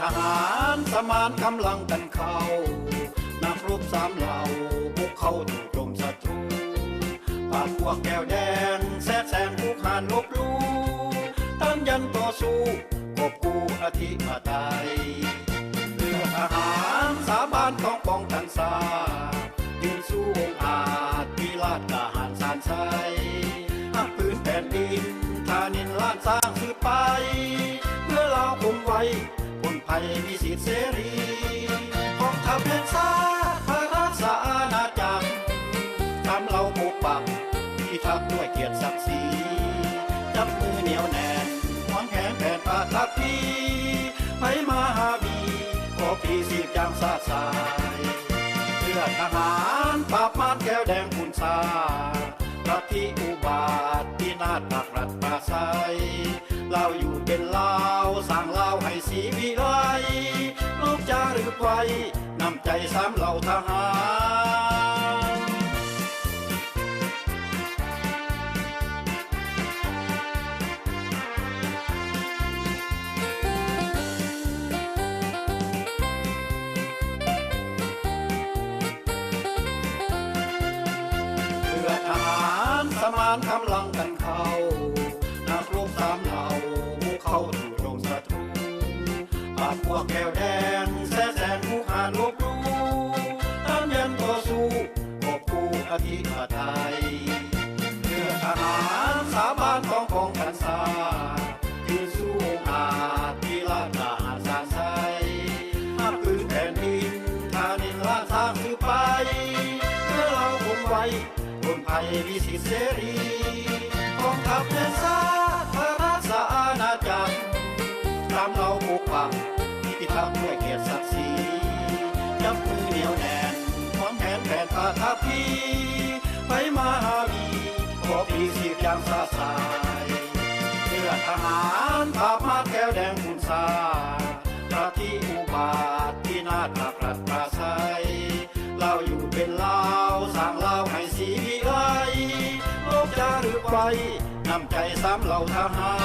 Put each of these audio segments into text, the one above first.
ທະຫານສະໝານກຳລັງກັນເຂົ້າ, ນັກຮົບສາມເຫຼົ່າບຸກເຂົ້າໂຈມສັດຕູ. ປາບພວກແກວແດງແຊກແຊງປຸກຮານລົບຫຼູ່, ຕັ້ງຢັນຕໍ່ສູ້ ກອບກູ້ອະທິປະໄຕ. ເລືອດທະຫານສາບານຕ້ອງປ້ອງກັນຊາດ, ຢືນສູ້ອົງອາດ ວິລາດກ້າຫານຊານໄຊ. ຮັກພື້ນແຜ່ນດິນ ທານິນລ້ານຊ້າງສືບໄປ, ເພື່ອລາວຄົງໄວ້ ພົ້ນໄພມີສິດເສລີ. ກອງທັບແຫ່ງຊາດ ພະລາຊາອານາຈັກ ຕາມເຫຼົ່າປົກປັກ ພິທັກດ້ວຍກຽດສັກສີ. ຈັບມືໜຽວແໜ້ນ ຫວງແຫນແຜນປະທັບພີ, ໃຜມາຫາບີ ຂໍພີຊີບຢ່າງຊາດຊາຍ. ເລືອດທະຫານປາບມານແກວແດງຂຸນຊາດ, ລັດທິອຸບາດ ພິນາດປັກລັດປາໄຊ. ລາວຢູ່ເປັນລາວ ສ້າງລາວໃຫ້ສີວິໄລ, ລົບຈາລຶກໄວ້ ນ້ຳໃຈສາມເຫຼົ່າທະຫານ. ເພື່ອທະຫານສະໝານກຳລັງກັນເຂົ້າ, ນັກລົບສາມເຫຼົ່າບຸກເຂົ້າສູ່ໂຈມສັດຕູ. ປາບພວກແກວແດງແຊກແຊງບຸກຮານລົບຫຼູ່, ຕ້ານຢັນຕໍ່ສູ້ ກອບກູ້ອະທິປະໄຕ. ເລືອດທະຫານສາບານຕ້ອງປ້ອງກັນຊາດ, ຢືນສູ້ອົງອາດ ວິລາດກ້າຫານຊານໄຊ. ຮັກພື້ນແຜ່ນດິນ ທານິນລ້ານຊ້າງສືບໄປ, ເພື່ອລາວຄົງໄວ້ ຄົນໄທມີສິດເສລີ. ກອງທັບແຫ່ງຊາດ ພະລາຊາອານາຈັກ ຕາມເຫຼົ່າປົກປັກ ພິທັກດ້ວຍກຽດສັກສີ. ຈັບມືໜຽວແໜ້ນ ຫວງແຫນແຜນປະທັບພີ, ໃຜມາຫາບີ ຂໍພີຊີບຢ່າງຊາດຊາຍ. ເພື່ອທະຫານປາບມານແກວແດງຂຸນຊາດ, ລັດທິອຸບາດ ພິນາດປັກລັດປາໄຊ. ລາວຢູ່ເປັນລາວ ສ້າງລາວໃຫ້ສີວິໄລ, ລົບຈາລຶກໄວ້ ນ້ຳໃຈສາມເຫຼົ່າທະຫານ.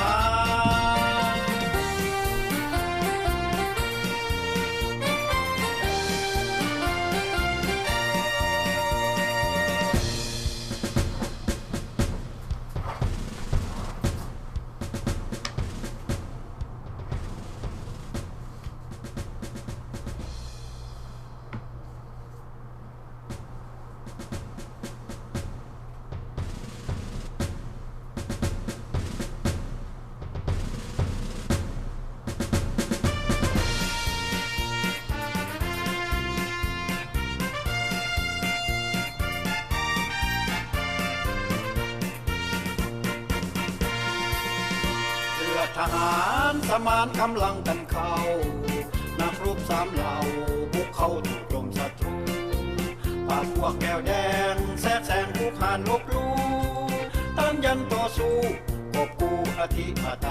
ເລືອດທະຫານສະໝານກຳລັງກັນເຂົ້າ, ນັກຮົບສາມເຫຼົ່າບຸກເຂົ້າໂຈມສັດຕູ. ປາບພວກແກວແດງແຊກແຊງບຸກຮານລົບຫຼູ່, ຕ້ານຢັນຕໍ່ສູ້ ກອບກູ້ອະທິປະໄຕ.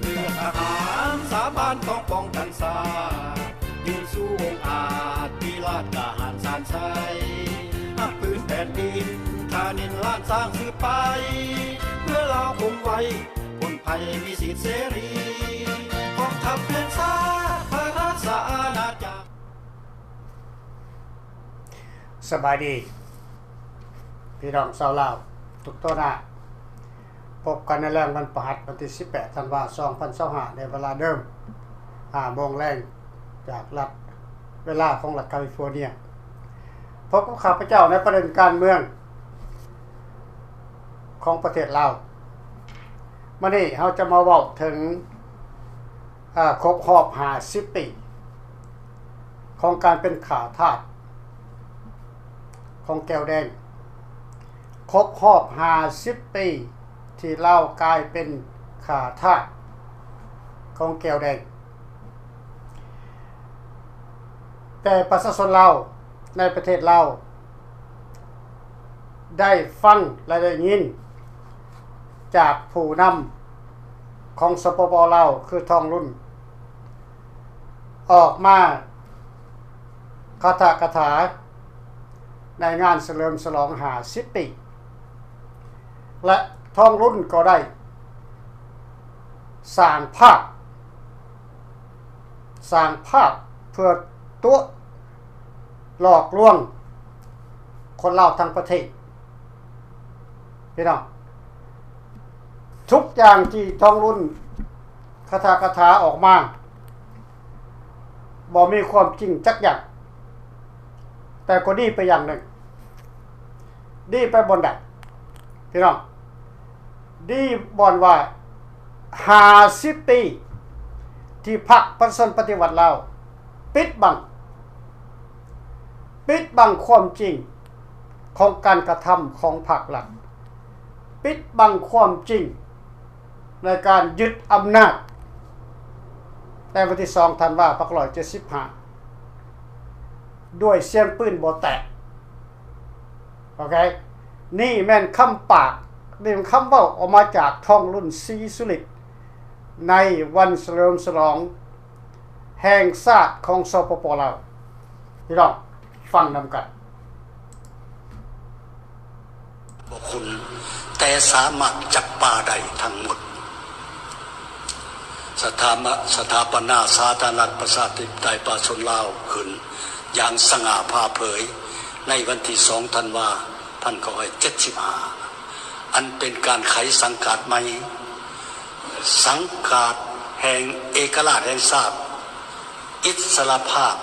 ເລືອດທະຫານສາບານຕ້ອງປ້ອງກັນຊາດ, ຢືນສູ້ອົງອາດ ວິລາດກ້າຫານຊານໄຊ. ຮັກພື້ນແຜ່ນດິນ ທານິນລ້ານຊ້າງສືບໄປ, ເພື່ອລາວຄົງໄວ້ ຄົນໄທມີສິດເສລີ. ກອງທັບແຫ່ງຊາດ ພະລາຊາອານາຈັກ. ສະບາຍດີ ພີ່ນ້ອງຊາວລາວທຸກໂຕໜ້າ. ພົບກັນໃນແລງວັນພະຫັດ ວັນທີສິບແປດ ທັນວາ ສອງພັນຊາວຫ້າ ໃນເວລາເດີມ ຫ້າໂມງແລງ ຈາກລັດ ເວລາຂອງລັດຄາລິຟໍເນຍ. ພົບກັບຂ້າພະເຈົ້າໃນປະເດັນການເມືອງຂອງປະເທດລາວ. ມື້ນີ້ເຮົາຈະມາເວົ້າເຖິງ ອາ ຄົບຮອບຫ້າສິບປີຂອງການເປັນຂ້າທາດຂອງແກວແດງ, ຄົບຮອບຫ້າສິບປີທີ່ລາວກາຍເປັນຂ້າທາດຂອງແກວແດງ. ແຕ່ປະຊາຊົນລາວໃນປະເທດລາວ ໄດ້ຟັງ ແລະ ໄດ້ຍິນຈາກຜູ້ນຳຂອງ ສປປ ລາວ ຄື ທອງລຸນ ອອກມາຄາຖະກະຖາໃນງານສະເຫຼີມສະຫຼອງຫ້າສິບປີ ແລະ ທອງລຸນກໍໄດ້ສ້າງພາບ ສ້າງພາບເພື່ອຕົວະຫຼອກລວງຄົນລາວທັງປະເທດ. ພີ່ນ້ອງ, ທຸກຢ່າງທີ່ທອງລຸນຄະຖາຄາຖາອອກມາ ບໍ່ມີຄວາມຈິງຈັກຢ່າງ, ແຕ່ກໍດີໄປຢ່າງໜຶ່ງ. ດີໄປບ່ອນໃດ ພີ່ນ້ອງ? ດີບ່ອນວ່າ ຫ້າສິບປີທີ່ພັກປະຊາຊົນປະຕິວັດລາວປິດບັງ, ປິດບັງຄວາມຈິງຂອງການກະທຳຂອງພາກລັດ, ປິດບັງຄວາມຈິງ ໃນການຍຶດອຳນາດໃນວັນທີສອງທັນວາ ພັນເກົ້າຮ້ອຍເຈັດສິບຫ້າ ດ້ວຍສຽງປືນບໍ່ແຕກ. ໂອເຄ, ນີ້ແມ່ນຄຳປາກ, ນີ້ແມ່ນຄຳເວົ້າອອກມາຈາກທອງລຸນ ສີສຸລິດ ໃນວັນສະເຫຼີມສະຫຼອງ ແຫ່ງຊາດຂອງ ສປປ ລາວ. ພີ່ນ້ອງຟັງນຳກັນ. ບໍ່ຄຸນ ແຕ່ສາມາດຈັບປາໄດ້ທັງໝົດ. ສະຖາມະ ສະຖາປະນາສາທາລະນະລັດ ປະຊາທິປະໄຕ ປະຊາຊົນລາວ ຂຶ້ນຢ່າງສະຫງ່າຜ່າເຜີຍ ໃນວັນທີສອງທັນວາ ພັນເກົ້າຮ້ອຍເຈັດສິບຫ້າ ອັນເປັນການໄຂສັງກາດໃໝ່, ສັງກາດແຫ່ງເອກະລາດແຫ່ງຊາດ, ອິດສະຫຼະພາບ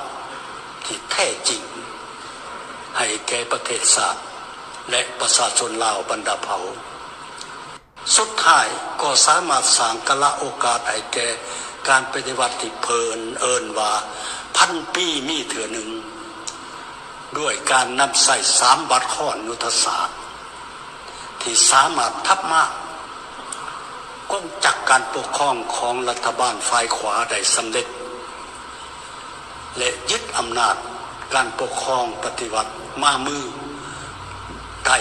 ທີ່ແທ້ຈິງ ໃຫ້ແກ່ປະເທດຊາດ ແລະ ປະຊາຊົນລາວບັນດາເຜົ່າ. ສຸດທ້າຍກໍສາມາດສ້າງກາລະໂອກາດໃຫ້ແກ່ການປະຕິວັດທີ່ເພິ່ນເອີ້ນວ່າພັນປີມີເທື່ອໜຶ່ງ ດ້ວຍການນຳໃຊ້ສາມບາດຄ້ອນຍຸດທະສາດ ທີ່ສາມາດທັບມ້າງກົງຈັກການປົກຄອງຂອງລັດຖະບານຝ່າຍຂວາໄດ້ສຳເລັດ ແລະ ຍຶດອຳນາດການປົກຄອງປະຕິວັດມາມືໄດ້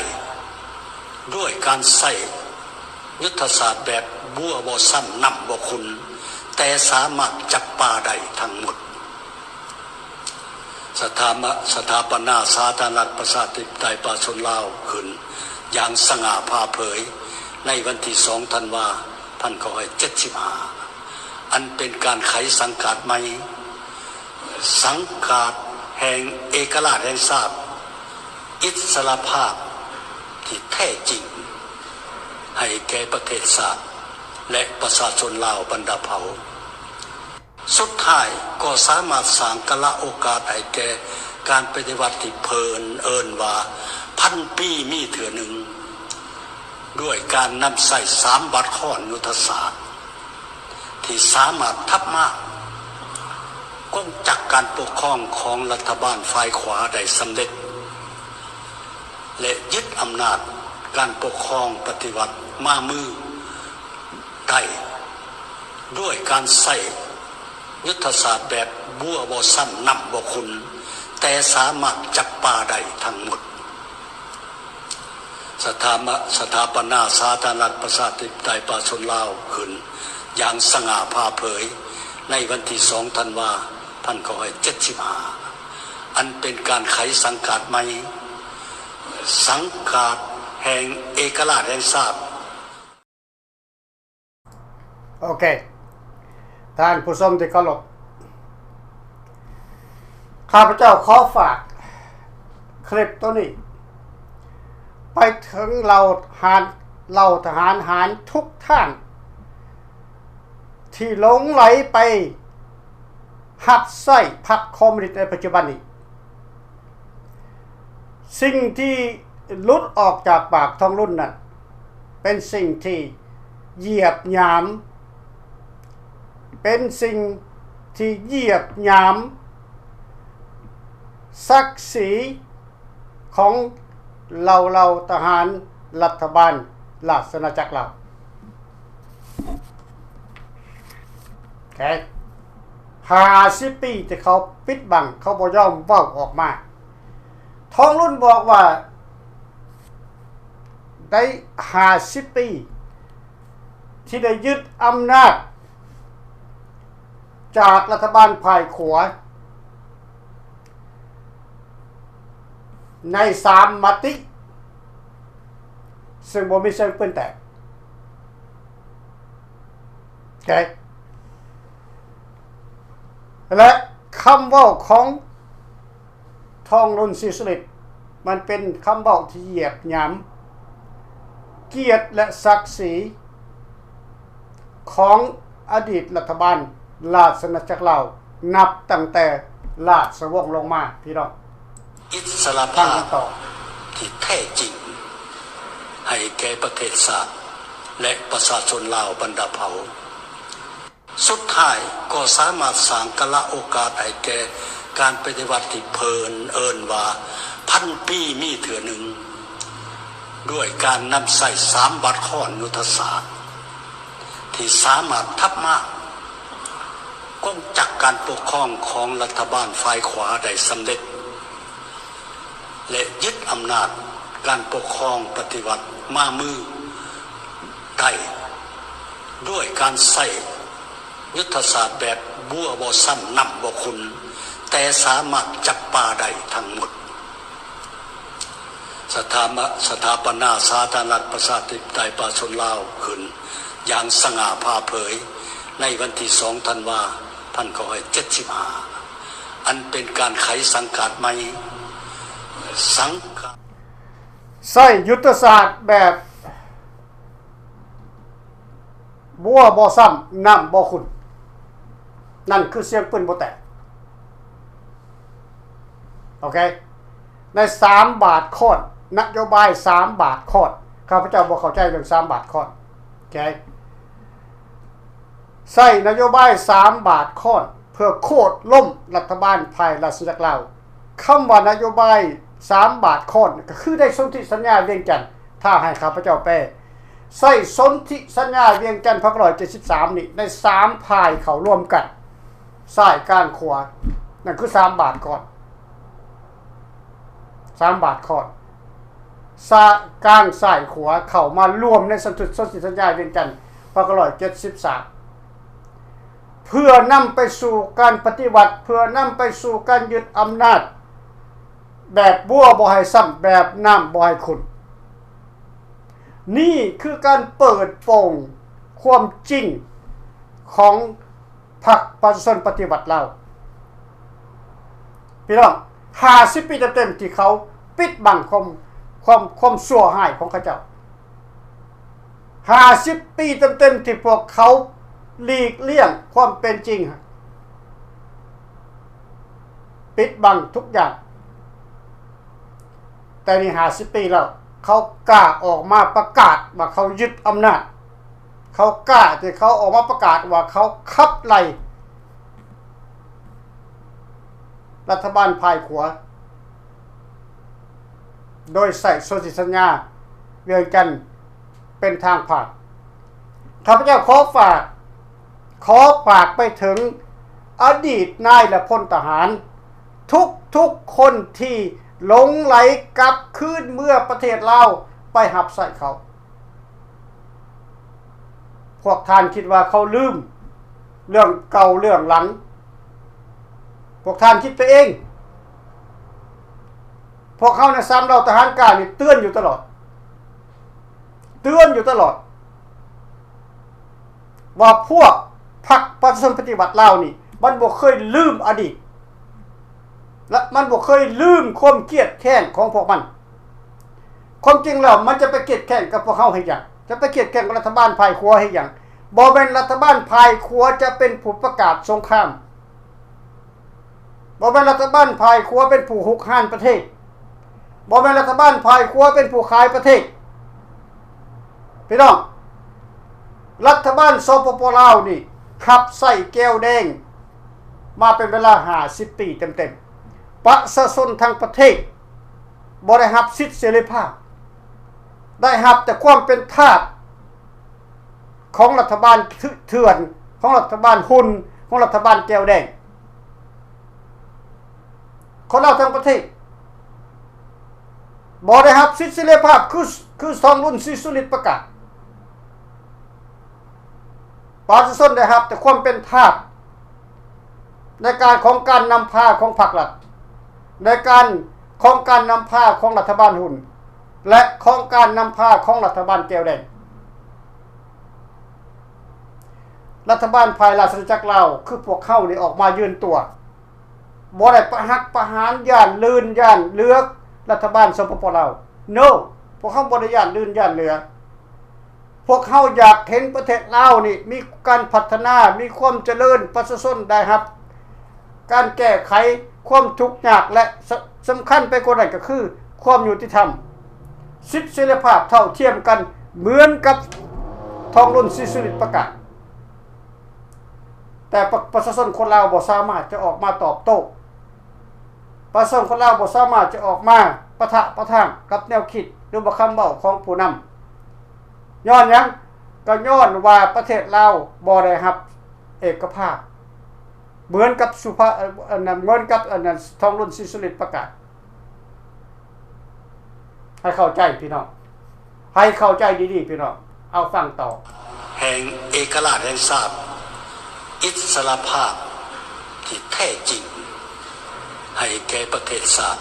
ດ້ວຍການໃຊ້ຍຸດທະສາດແບບບົວບໍ່ຊ້ຳນ້ຳບໍ່ຂຸ່ນ, ແຕ່ສາມາດຈັບປາໄດ້ທັງໝົດ. ສະຖາມະ ສະຖາປະນາສາທາລະນະລັດ ປະຊາທິປະໄຕ ປະຊາຊົນລາວ ຂຶ້ນຢ່າງສະຫງ່າຜ່າເຜີຍ ໃນວັນທີສອງທັນວາ ພັນເກົ້າຮ້ອຍເຈັດສິບຫ້າ ອັນເປັນການໄຂສັງກາດໃໝ່, ສັງກາດແຫ່ງເອກະລາດແຫ່ງຊາດ, ອິດສະຫຼະພາບທີ່ແທ້ຈິງ ໃຫ້ແກ່ປະເທດຊາດ ແລະ ປະຊາຊົນລາວບັນດາເຜົ່າ. ສຸດທ້າຍກໍສາມາດສ້າງກາລະໂອກາດໃຫ້ແກ່ການປະຕິວັດທີ່ເພິ່ນເອີ້ນວ່າພັນປີມີເທື່ອໜຶ່ງ ດ້ວຍການນຳໃຊ້ສາມບາດຄ້ອນຍຸດທະສາດ ທີ່ສາມາດທັບມ້າງກົງຈັກການປົກຄອງຂອງລັດຖະບານຝ່າຍຂວາໄດ້ສຳເລັດ ແລະ ຍຶດອຳນາດການປົກຄອງປະຕິວັດມາມືໄດ້ ດ້ວຍການໃຊ້ຍຸດທະສາດແບບບົວບໍ່ຊ້ຳນ້ຳບໍ່ຂຸ່ນ, ແຕ່ສາມາດຈັບປາໄດ້ທັງໝົດ. ສະຖາມະ ສະຖາປະນາສາທາລະນະລັດ ປະຊາທິປະໄຕ ປະຊາຊົນລາວ ຂຶ້ນຢ່າງສະຫງ່າຜ່າເຜີຍ ໃນວັນທີສອງທັນວາ ພັນເກົ້າຮ້ອຍເຈັດສິບຫ້າ ອັນເປັນການໄຂສັງກາດໃໝ່, ສັງກາດແຫ່ງເອກະລາດແຫ່ງຊາດ. ໂອເຄ, ທ່ານຜູ້ຊົມທີ່ເຄົາລົບ, ຂ້າພະເຈົ້າຂໍຝາກຄລິບໂຕນີ້ໄປເຖິງເຫຼົ່າທະຫານ, ເຫຼົ່າທະຫານຫານທຸກທ່ານ ທີ່ຫຼົງໄຫຼໄປຮັບໃຊ້ພັກຄອມມູນິດໃນປັດຈຸບັນນີ້. ສິ່ງທີ່ຫຼຸດອອກຈາກປາກທອງລຸນນັ້ນ ເປັນສິ່ງທີ່ຢຽບຫຍາມ, ເປັນສິ່ງທີ່ຢຽບຫຍາມສັກສີຂອງເຫຼົ່າ, ເຫຼົ່າທະຫານລັດຖະບານລາຊະອານາຈັກລາວ. ໂອເຄ, ຫ້າສິບປີທີ່ເຂົາປິດບັງ, ເຂົາບໍ່ຍອມເວົ້າອອກມາ. ທອງລຸນບອກວ່າ ໄດ້ຫ້າສິບປີທີ່ໄດ້ຍຶດອຳນາດຈາກລັດຖະບານຝ່າຍຂວາ ໃນສາມມະຕິ ເຊິ່ງບໍ່ມີສຽງປືນແຕກ. ໂອເຄ, ແລະ ຄຳເວົ້າຂອງທອງລຸນ ສີສຸລິດ ມັນເປັນຄຳເວົ້າທີ່ຢຽບຫຍາມກຽດ ແລະ ສັກສີຂອງອະດີດລັດຖະບານລາຊະອານາຈັກລາວ ນັບຕັ້ງແຕ່ລາຊະວົງລົງມາ ພີ່ນ້ອງ. ອິດສະຫຼະພາບທີ່ແທ້ຈິງໃຫ້ແກ່ປະເທດຊາດ ແລະ ປະຊາຊົນລາວບັນດາເຜົ່າ. ສຸດທ້າຍກໍສາມາດສ້າງກາລະໂອກາດໃຫ້ແກ່ການປະຕິວັດທີ່ເພິ່ນເອີ້ນວ່າພັນປີມີເທື່ອໜຶ່ງ ດ້ວຍການນຳໃຊ້ສາມບາດຄ້ອນຍຸດທະສາດ ທີ່ສາມາດທັບມ້າງກົງຈັກການປົກຄອງຂອງລັດຖະບານຝ່າຍຂວາໄດ້ສຳເລັດ ແລະ ຍຶດອຳນາດການປົກຄອງປະຕິວັດມາມືໄດ້ ດ້ວຍການໃຊ້ຍຸດທະສາດແບບບົວບໍ່ຊ້ຳນ້ຳບໍ່ຂຸ່ນ, ແຕ່ສາມາດຈັບປາໄດ້ທັງໝົດ. ສະຖາມະ ສະຖາປະນາສາທາລະນະລັດປະຊາທິປະໄຕປະຊາຊົນລາວຂຶ້ນຢ່າງສະຫງ່າຜ່າເຜີຍໃນວັນທີສອງທັນວາ ພັນເກົ້າຮ້ອຍເຈັດສິບຫ້າ ອັນເປັນການໄຂສັງກາດໃໝ່ ສັງກາດ ໃຊ້ຍຸດທະສາດແບບບົວບໍ່ຊ້ຳນ້ຳບໍ່ຂຸ່ນ ນັ້ນຄືສຽງປືນບໍ່ແຕກ. ໂອເຄ ໃນສາມບາດຄ້ອນ ນະໂຍບາຍສາມບາດຄ້ອນ ຂ້າພະເຈົ້າບໍ່ເຂົ້າໃຈເລື່ອງສາມບາດຄ້ອນ. ໂອເຄ ໃຊ້ນະໂຍບາຍສາມບາດຄ້ອນ ເພື່ອໂຄ່ນລົ້ມລັດຖະບານຝ່າຍລາຊະອານາຈັກລາວ. ຄຳວ່ານະໂຍບາຍສາມບາດຄ້ອນ ກໍຄືໄດ້ສົນທິສັນຍາວຽງຈັນ. ຖ້າໃຫ້ຂ້າພະເຈົ້າແປ, ໃຊ້ສົນທິສັນຍາວຽງຈັນ ພັນເກົ້າຮ້ອຍເຈັດສິບສາມນີ້ ໃນສາມຝ່າຍເຂົ້າຮ່ວມກັນ ຊ້າຍກາງຂວາ ນັ້ນຄືສາມບາດກ້ອນ ສາມບາດຄ້ອນ ຊ້າຍກາງຊ້າຍຂວາເຂົ້າມາລວມໃນສັນທຸ ສົນທິສັນຍາວຽງຈັນ ພັນເກົ້າຮ້ອຍເຈັດສິບສາມ ເພື່ອນຳໄປສູ່ການປະຕິວັດ ເພື່ອນຳໄປສູ່ການຍຶດອຳນາດແບບບົວບໍ່ໃຫ້ຊ້ຳ ແບບນ້ຳບໍ່ໃຫ້ຂຸ່ນ. ນີ້ຄືການເປີດໂປງຄວາມຈິງຂອງພັກປະຊາຊົນປະຕິວັດລາວ. ພີ່ນ້ອງ, ຫ້າສິບປີເຕັມໆ ທີ່ເຂົາປິດບັງຄວາມ, ຄວາມ, ຄວາມຊົ່ວຮ້າຍຂອງເຂົາເຈົ້າ. ຫ້າສິບປີເຕັມໆ ທີ່ພວກເຂົາຫຼີກລ່ຽງຄວາມເປັນຈິງ, ປິດບັງທຸກຢ່າງ. ແຕ່ນີ້ຫ້າສິບປີແລ້ວ, ເຂົາກ້າອອກມາປະກາດວ່າເຂົາຍຶດອຳນາດ. ເຂົາກ້າທີ່ເຂົາອອກມາປະກາດວ່າເຂົາຂັບໄລ່ລັດຖະບານຝ່າຍຂວາ ໂດຍໃຊ້ສົນທິສັນຍາວຽງຈັນເປັນທາງຜ່ານ. ຂ້າພະເຈົ້າຂໍຝາກ, ຂໍຝາກໄປເຖິງອະດີດນາຍ ແລະ ພົນທະຫານທຸກໆຄົນທີ່ຫຼົງໄຫຼກັບຄືນເມືອປະເທດລາວໄປຮັບໃຊ້ເຂົາ. ພວກທ່ານຄິດວ່າເຂົາລືມເລື່ອງເກົ່າເລື່ອງຫຼັງ? ພວກທ່ານຄິດໄປເອງ. ພວກເຮົາໃນສາມເຫຼົ່າທະຫານກ້ານີ້ເຕືອນຢູ່ຕະຫຼອດ, ເຕືອນຢູ່ຕະຫຼອດວ່າພວກພັກປະຊາຊົນປະຕິວັດລາວນີ້ ມັນບໍ່ເຄີຍລືມອະດີດ ແລະ ມັນບໍ່ເຄີຍລືມຄວາມຄຽດແຄ້ນຂອງພວກມັນ. ຄວາມຈິງແລ້ວມັນຈະໄປຄຽດແຄ້ນກັບພວກເຮົາເຮັດຫຍັງ? ຈະໄປຄຽດແຄ້ນກັບລັດຖະບານຝ່າຍຂວາເຮັດຫຍັງ? ບໍ່ແມ່ນລັດຖະບານຝ່າຍຂວາຈະເປັນຜູ້ປະກາດສົງຄາມ. ບໍ່ແມ່ນລັດຖະບານຝ່າຍຂວາເປັນຜູ້ຮຸກຮານປະເທດ. ບໍ່ແມ່ນລັດຖະບານຝ່າຍຂວາເປັນຜູ້ຂາຍປະເທດ. ພີ່ນ້ອງ, ລັດຖະບານ ສປປ ລາວນີ້ ຮັບໃຊ້ແກວແດງມາເປັນເວລາຫ້າສິບປີເຕັມໆ. ປະຊາຊົນທັງປະເທດບໍ່ໄດ້ຮັບສິດເສລີພາບ, ໄດ້ຮັບແຕ່ຄວາມເປັນທາດຂອງລັດຖະບານເຖື່ອນ, ຂອງລັດຖະບານຫຸ່ນ, ຂອງລັດຖະບານແກວແດງ. ຄົນລາວທັງປະເທດບໍ່ໄດ້ຮັບສິດເສລີພາບ ຄື ຄື ທອງລຸນ ສີສຸລິດ ປະກາດ. ປະຊາຊົນໄດ້ຮັບແຕ່ຄວາມເປັນທາດໃນການ ຂອງການນຳພາຂອງພັກລັດ, ໃນການ ຂອງການນຳພາຂອງລັດຖະບານຫຸ່ນ ແລະ ຂອງການນຳພາຂອງລັດຖະບານແກວແດງ. ລັດຖະບານຝ່າຍລາຊະອານາຈັກລາວ ຄືພວກເຮົານີ້ອອກມາຢືນຕົວະ ບໍ່ໄດ້ປະຫັກປະຫານ ຢ້ານລື່ນ ຢ້ານເຫຼືອກ ລັດຖະບານ ສປປ ລາວ. No ພວກເຮົາບໍ່ໄດ້ຢ້ານລື່ນ ຢ້ານເຫຼືອກ. ພວກເຮົາຢາກເຫັນປະເທດລາວນີ້ມີການພັດທະນາ ມີຄວາມຈະເລີນ ປະຊາຊົນໄດ້ຮັບການແກ້ໄຂຄວາມທຸກຍາກ ແລະ ສະ ສຳຄັນໄປກວ່ານັ້ນກໍຄືຄວາມຍຸຕິທຳ ສິດເສລີພາບເທົ່າທຽມກັນ ເໝືອນກັບທອງລຸນ ສີສຸລິດ ປະກາດ. ແຕ່ປະ ປະຊາຊົນຄົນລາວບໍ່ສາມາດຈະອອກມາຕອບໂຕ້. ປະຊາຊົນຄົນລາວບໍ່ສາມາດຈະອອກມາປະທະປະທາງກັບແນວຄິດ ຫຼືວ່າຄຳເວົ້າຂອງຜູ້ນຳ. ຍ້ອນຫຍັງ? ກໍຍ້ອນວ່າປະເທດລາວບໍ່ໄດ້ຮັບເອກະພາບ ເໝືອນກັບສຸພາ ອັນນັ້ນ ເໝືອນກັບອັນນັ້ນ ທອງລຸນ ສີສຸລິດ ປະກາດ. ໃຫ້ເຂົ້າໃຈພີ່ນ້ອງ ໃຫ້ເຂົ້າໃຈດີໆ ພີ່ນ້ອງ ເອົາຟັງຕໍ່. ແຫ່ງເອກະລາດແຫ່ງຊາດ, ອິດສະຫຼະພາບທີ່ແທ້ຈິງໃຫ້ແກ່ປະເທດຊາດ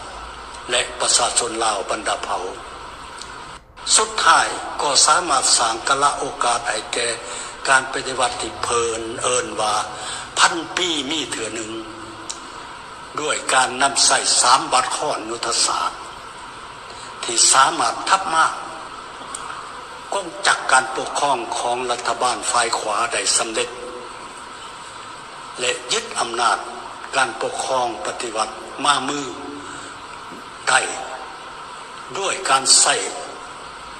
ແລະ ປະຊາຊົນລາວບັນດາເຜົ່າ. ສຸດທ້າຍກໍສາມາດສ້າງກາລະໂອກາດໃຫ້ແກ່ການປະຕິວັດທີ່ເພິ່ນເອີ້ນວ່າພັນປີມີເທື່ອໜຶ່ງ ດ້ວຍການນຳໃຊ້ສາມບາດຄ້ອນຍຸດທະສາດ ທີ່ສາມາດທັບມ້າງກົງຈັກການປົກຄອງຂອງລັດຖະບານຝ່າຍຂວາໄດ້ສຳເລັດ ແລະ ຍຶດອຳນາດການປົກຄອງປະຕິວັດມາມືໄດ້ ດ້ວຍການໃຊ້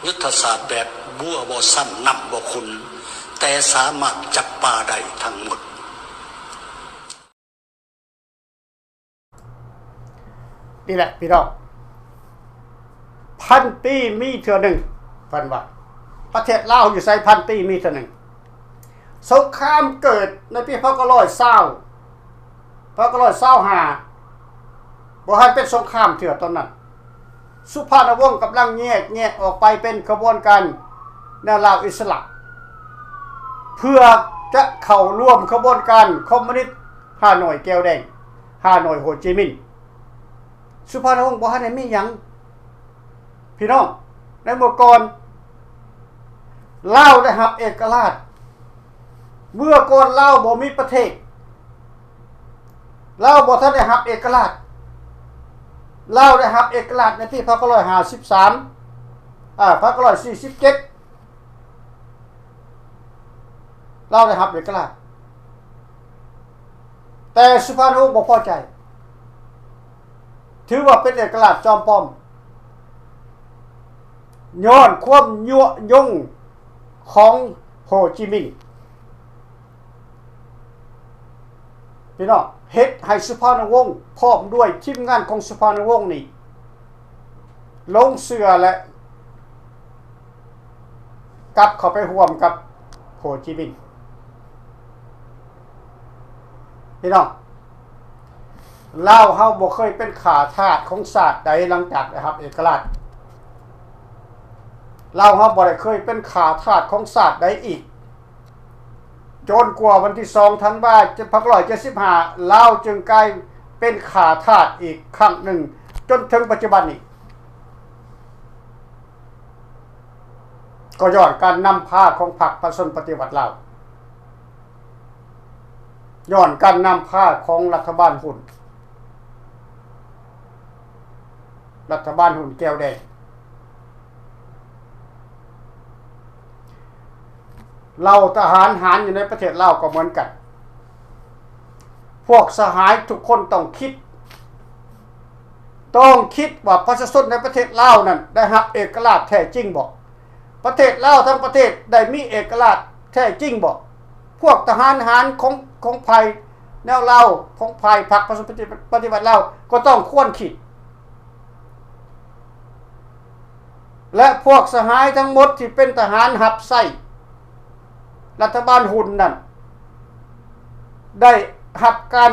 ຍຸດທະສາດແບບບົວບໍ່ຊ້ຳນ້ຳບໍ່ຂຸ່ນ ແຕ່ສາມາດຈັບປາໄດ້ທັງໝົດ. ນີ້ແຫຼະພີ່ນ້ອງ ພັນປີມີເທື່ອໜຶ່ງ ເພິ່ນວ່າ ປະເທດລາວຢູ່ໃສ ພັນປີມີເທື່ອໜຶ່ງ. ສົງຄາມເກີດໃນປີພັນເກົ້າຮ້ອຍຊາວ ພັນເກົ້າຮ້ອຍຊາວຫ້າ ບໍ່ທັນເປັນສົງຄາມເທື່ອຕອນນັ້ນ. ສຸພານຸວົງກຳລັງແຍກແຍະອອກໄປເປັນຂະບວນການແນວລາວອິດສະຫຼະ ເພື່ອຈະເຂົ້າຮ່ວມຂະບວນການຄອມມູນິດ ຮ່າໂນ້ຍແກວແດງ, ຮ່າໂນ້ຍໂຮຈິມິນ. ສຸພານຸວົງບໍ່ທັນໄດ້ມີຫຍັງ ພີ່ນ້ອງ. ໃນເມື່ອກ່ອນ ລາວໄດ້ຮັບເອກະລາດ, ເມື່ອກ່ອນລາວບໍ່ມີປະເທດ, ລາວບໍ່ທັນໄດ້ຮັບເອກະລາດ. ລາວໄດ້ຮັບເອກະລາດໃນປີພັນເກົ້າຮ້ອຍຫ້າສິບສາມ ອາ ພັນເກົ້າຮ້ອຍສີ່ສິບເຈັດ ລາວໄດ້ຮັບເອກະລາດ, ແຕ່ສຸພານຸວົງບໍ່ພໍໃຈ, ຖືວ່າເປັນເອກະລາດຈອມປອມ ຍ້ອນຄວາມຍຸຍົງຂອງໂຮຈິມິນ. ພີ່ນ້ອງ, ເຮັດໃຫ້ສຸພານຸວົງພ້ອມດ້ວຍທີມງານຂອງສຸພານຸວົງນີ້ຫຼົງເຊື່ອ ແລະ ກັບເຂົ້າໄປຮ່ວມກັບໂຮຈິມິນ. ພີ່ນ້ອງ, ລາວເຮົາບໍ່ເຄີຍເປັນຂ້າທາດຂອງຊາດໃດຫຼັງຈາກໄດ້ຮັບເອກະລາດ. ລາວເຮົາບໍ່ໄດ້ເຄີຍເປັນຂ້າທາດຂອງຊາດໃດອີກ. ຈົນກວ່າວັນທີສອງທັນວາ ພັນເກົ້າຮ້ອຍເຈັດສິບຫ້າ ລາວຈຶ່ງກາຍເປັນຂ້າທາດອີກຄັ້ງໜຶ່ງ ຈົນເຖິງປັດຈຸບັນນີ້ ກໍຍ້ອນການນຳພາຂອງພັກປະຊາຊົນປະຕິວັດລາວ, ຍ້ອນການນຳພາຂອງລັດຖະບານຫຸ່ນ, ລັດຖະບານຫຸ່ນແກວແດງ. ເຫຼົ່າທະຫານຫານຢູ່ໃນປະເທດລາວກໍເໝືອນກັນ. ພວກສະຫາຍທຸກຄົນຕ້ອງຄິດ, ຕ້ອງຄິດວ່າປະຊາຊົນໃນປະເທດລາວນັ້ນໄດ້ຮັບເອກະລາດແທ້ຈິງບໍ່? ປະເທດລາວທັງປະເທດໄດ້ມີເອກະລາດແທ້ຈິງບໍ່? ພວກທະຫານຫານຂອງ ຂອງຝ່າຍແນວລາວ ຂອງຝ່າຍພັກປະຊາຊົນປະຕິວັດລາວກໍຕ້ອງຄວນຄິດ. ແລະ ພວກສະຫາຍທັງໝົດທີ່ເປັນທະຫານຮັບໃຊ້ລັດຖະບານຫຸ່ນນັ້ນ ໄດ້ຮັບການ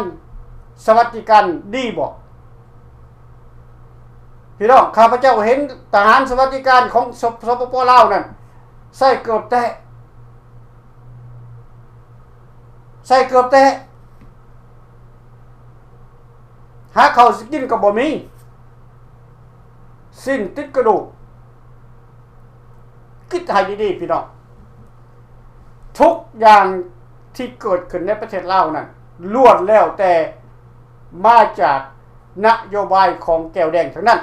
ສະຫວັດດີການດີບໍ່? ພີ່ນ້ອງ, ຂ້າພະເຈົ້າເຫັນທະຫານສະຫວັດດີການຂອງ ສ ສປປ ລາວນັ້ນ ໃສ່ເກີບແຕະ, ໃສ່ເກີບແຕະ. ຫາເຂົ້າຊິກິນກໍບໍ່ມີ, ຊີ້ນຕິດກະດູກ. ຄິດໃຫ້ດີໆ ພີ່ນ້ອງ, ທຸກຢ່າງ ທີ່ເກີດຂຶ້ນໃນປະເທດລາວນັ້ນ ລ້ວນແລ້ວແຕ່ມາຈາກນະໂຍບາຍຂອງແກວແດງທັງນັ້ນ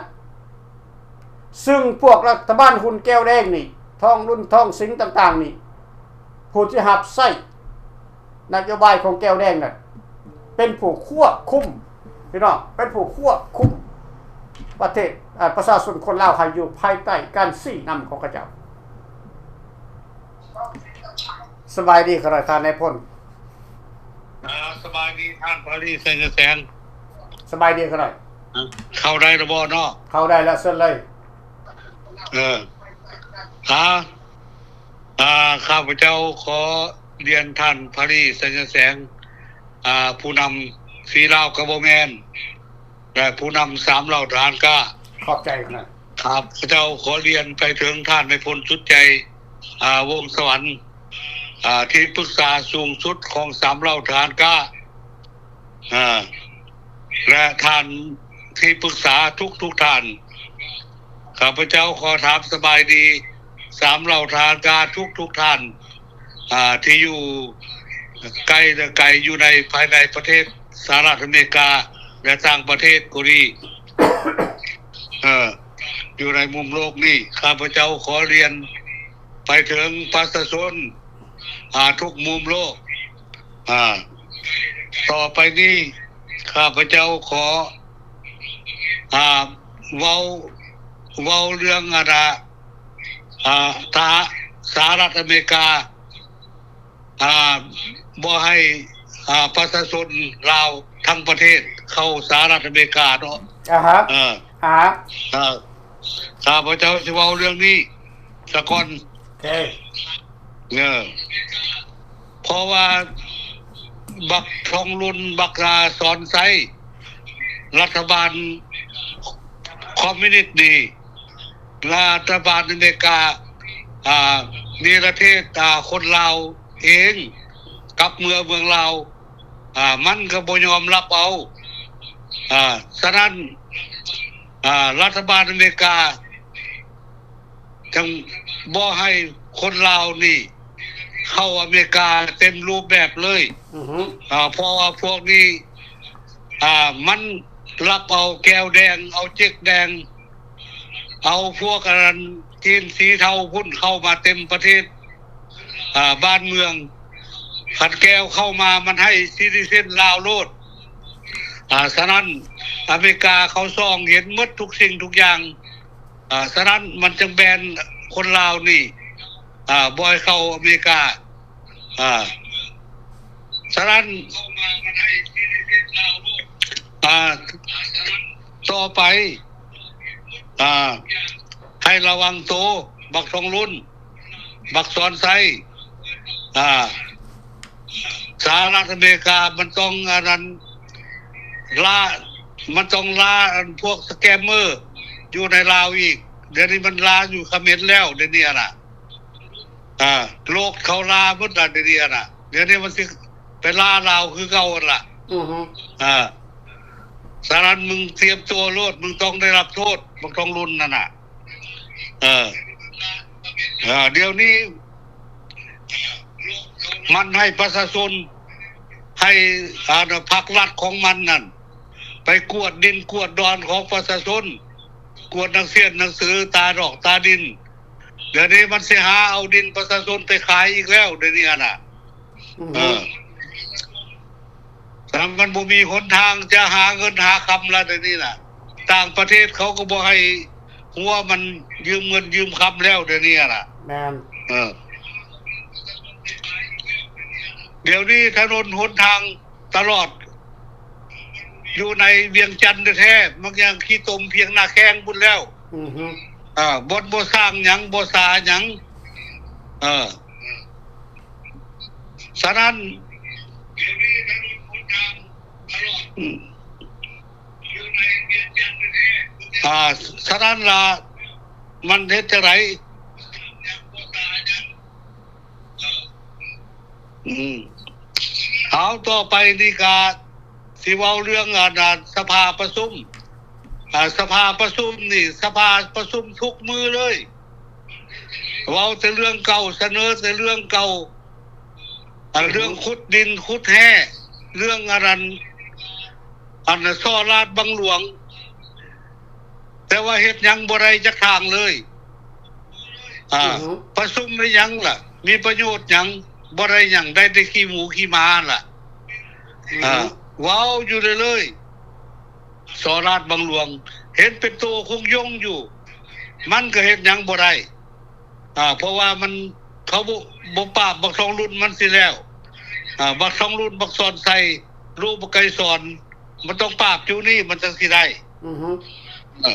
ຊຶ່ງພວກລັດຖະບານຮຸ່ນແກວແດງນີ້ ທອງລຸນ ທອງສິງຕ່າງໆນີ້ ຜູ້ທີ່ຮັບໃຊ້ນະໂຍບາຍຂອງແກວແດງນັ້ນ ເປັນຜູ້ຄວບຄຸມ ພີ່ນ້ອງ ເປັນຜູ້ຄວບຄຸມປະເທດ ເອີ ປະຊາຊົນຄົນລາວໃຫ້ຢູ່ພາຍໃຕ້ການຊີ້ນຳຂອງເຂົາເຈົ້າ. ສະບາຍດີຂະນ້ອຍທ່ານນາຍພົນ. ເອີ ສະບາຍດີທ່ານພາຣີ ໄຊຍະແສງ. ສະບາຍດີຂະນ້ອຍ. ເອີ ເຂົ້າໄດ້ແລ້ວບໍ່ເນາະ? ເຂົ້າໄດ້ແລ້ວ ເຊີນເລີຍ. ເອີ ອາ ອາ ຂ້າພະເຈົ້າຂໍລຽນທ່ານພາຣີ ໄຊຍະແສງ ອາ ຜູ້ນຳສີລາວກະບໍ່ແມ່ນ ແລະ ຜູ້ນຳສາມເຫຼົ່າທະຫານກ້າ. ຂອບໃຈນະ. ຂ້າພະເຈົ້າຂໍລຽນໄປເຖິງທ່ານນາຍພົນສຸດໃຈ ອາ ວົງສະຫວັນ ອາ ທີ່ປຶກສາສູງສຸດຂອງສາມເຫຼົ່າທະຫານກ້າ ອາ ແລະ ທ່ານທີ່ປຶກສາທຸກໆທ່ານ. ຂ້າພະເຈົ້າຂໍຖາມສະບາຍດີສາມເຫຼົ່າທະຫານກ້າທຸກໆທ່ານ ອາ ທີ່ຢູ່ໃກ້ແລະໄກ ຢູ່ໃນ ພາຍໃນປະເທດສະຫະລັດອາເມລິກາ ແລະ ຕ່າງປະເທດກໍດີ ເອີ ຢູ່ໃນມຸມໂລກນີ້. ຂ້າພະເຈົ້າຂໍລຽນໄປເຖິງປະຊາຊົນ ອາ ທຸກມຸມໂລກ. ອາ ຕໍ່ໄປນີ້ ຂ້າພະເຈົ້າຂໍ ອາ ເວົ້າ ເວົ້າເລື່ອງ ອັນ ອາ ອາ ສະຫະລັດອາເມລິກາ ອາ ບໍ່ໃຫ້ ອາ ປະຊາຊົນລາວທັງປະເທດເຂົ້າສະຫະລັດອາເມລິກາເນາະ. ອາຮະ ເອີ ອາຮະ ເອີ ຂ້າພະເຈົ້າຊິເວົ້າເລື່ອງນີ້ສາກ່ອນ. ໂອເຄ ເອີ ເພາະວ່າບັກທອງລຸນ ບັກ ອາ ສອນໄຊ ລັດຖະບານຄອມມິວນິດນີ້ ລັດຖະບານອາເມລິກາ ອາ ເນລະເທດ ອາ ຄົນລາວເອງ ກັບເມືອເມືອງລາວ ອາ ມັນກໍບໍ່ຍອມຮັບເອົາ. ອາ ສະນັ້ນ ອາ ລັດຖະບານອາເມລິກາຈຶ່ງບໍ່ໃຫ້ຄົນລາວນີ້ເຂົ້າອາເມລິກາເຕັມຮູບແບບເລີຍ. ອາ ເພາະວ່າພວກນີ້ ອາ ມັນລັກເອົາແກວແດງ ເອົາເຈັກແດງ ເອົາພວກອັນຈີນສີເທົາພຸ້ນເຂົ້າມາເຕັມປະເທດ ອາ ບ້ານເມືອງ. ຄັນແກວເຂົ້າມາມັນໃຫ້ຊິຕິເຊັນລາວໂລດ. ອາ ສະນັ້ນອາເມລິກາເຂົາສ່ອງເຫັນໝົດທຸກສິ່ງທຸກຢ່າງ. ອາ ສະນັ້ນມັນຈຶ່ງແບນຄົນລາວນີ້ ອາ ບໍ່ໃຫ້ເຂົ້າອາເມລິກາ. ອາ ສະນັ້ນ ອາ ຕໍ່ໄປ ອາ ໃຫ້ລະວັງໂຕ ບັກທອງລຸນ ບັກສອນໄຊ. ອາ ສະຫະລັດອາເມລິກາມັນຕ້ອງອັນນັ້ນ ລ້າ ມັນຕ້ອງລ້າອັນພວກສະແກມເມີຢູ່ໃນລາວອີກ. ດຽວນີ້ມັນລ້າຢູ່ຂະເໝນແລ້ວ ດຽວນີ້ຫັ້ນນະ. ອາ ໂລກເຂົາລ່າໝົດລະດຽວນີ້ນະ. ດຽວນີ້ມັນຊິໄປລ່າລາວຄືເກົ່າຫັ້ນລະ. ອືຮຶ ອາ ສະນັ້ນມຶງຕຽມຕົວໂລດ ມຶງຕ້ອງໄດ້ຮັບໂທດ ບັກທອງລຸນນັ້ນນະ. ເອີ ອາ ດຽວນີ້ມັນໃຫ້ປະຊາຊົນ ໃຫ້ ອາ ພັກລັດຂອງມັນນັ້ນ ໄປກວດດິນກວດດອນຂອງປະຊາຊົນ ກວດໜັງເສຍໜັງສື ຕາດອກຕາດິນ. ດຽວນີ້ມັນຊິຫາເອົາດິນປະຊາຊົນໄປຂາຍອີກແລ້ວ ດຽວນີ້ຫັ້ນນະ. ອືຮຶ ເອີ ແຕ່ມັນບໍ່ມີຫົນທາງຈະຫາເງິນຫາຄຳລະ ດຽວນີ້ນະ. ຕ່າງປະເທດເຂົາກໍບໍ່ໃຫ້ຫົວມັນຢືມເງິນຢືມຄຳແລ້ວ ດຽວນີ້ຫັ້ນນະ. ແມ່ນ ເອີ ດຽວນີ້ຖະໜົນຫົນທາງ ຕະຫຼອດຢູ່ໃນວຽງຈັນແທ້ໆ ມັນຍັງຂີ້ຕົມພຽງໜ້າແຂ້ງພຸ້ນແລ້ວ. ອືຮຶ ອາ ບ່ອນບໍ່ສ້າງຫຍັງ ບໍ່ສາຫຍັງ. ເອີ ສະນັ້ນ ອາ ສະນັ້ນລະ ມັນເຮັດຈັ່ງໃດ? ອືມ ເອົາ ຕໍ່ໄປນີ້ກະຊິເວົ້າເລື່ອງ ອັນ ອັນ ສະພາປະຊຸມ. ອາ ສະພາປະຊຸມນີ້ ສະພາປະຊຸມທຸກມື້ເລີຍ ເວົ້າແຕ່ເລື່ອງເກົ່າ ສະເໜີແຕ່ເລື່ອງເກົ່າ. ອັນເລື່ອງຂຸດດິນຂຸດແຮ່ ເລື່ອງອັນນັ້ນ ອັນສໍ້ລາດບັງຫຼວງ ແຕ່ວ່າເຮັດຫຍັງບໍ່ໄດ້ຈັກທາງເລີຍ. ອາ ປະຊຸມໄດ້ຫຍັງລະ? ມີປະໂຫຍດຫຍັງ? ບໍ່ໄດ້ຫຍັງ ໄດ້ແຕ່ຂີ້ໝູຂີ້ໝາລະ. ອືມ ອາ ເວົ້າຢູ່ເລື້ອຍໆ ສໍ້ລາດບັງຫຼວງ ເຫັນເປັນໂຕຄົງຍົງຢູ່ ມັນກໍເຮັດຫຍັງບໍ່ໄດ້. ອາ ເພາະວ່າມັນ ເຂົາບໍ່ ບໍ່ປາບບັກທອງລຸນມັນຊິແລ້ວ. ອາ ບັກທອງລຸນ ບັກສອນໄຊ ລູກບັກໄກສອນ ມັນຕ້ອງປາບຢູ່ນີ້ ມັນຈັ່ງຊິໄດ້. ອືຮຶ ເອີ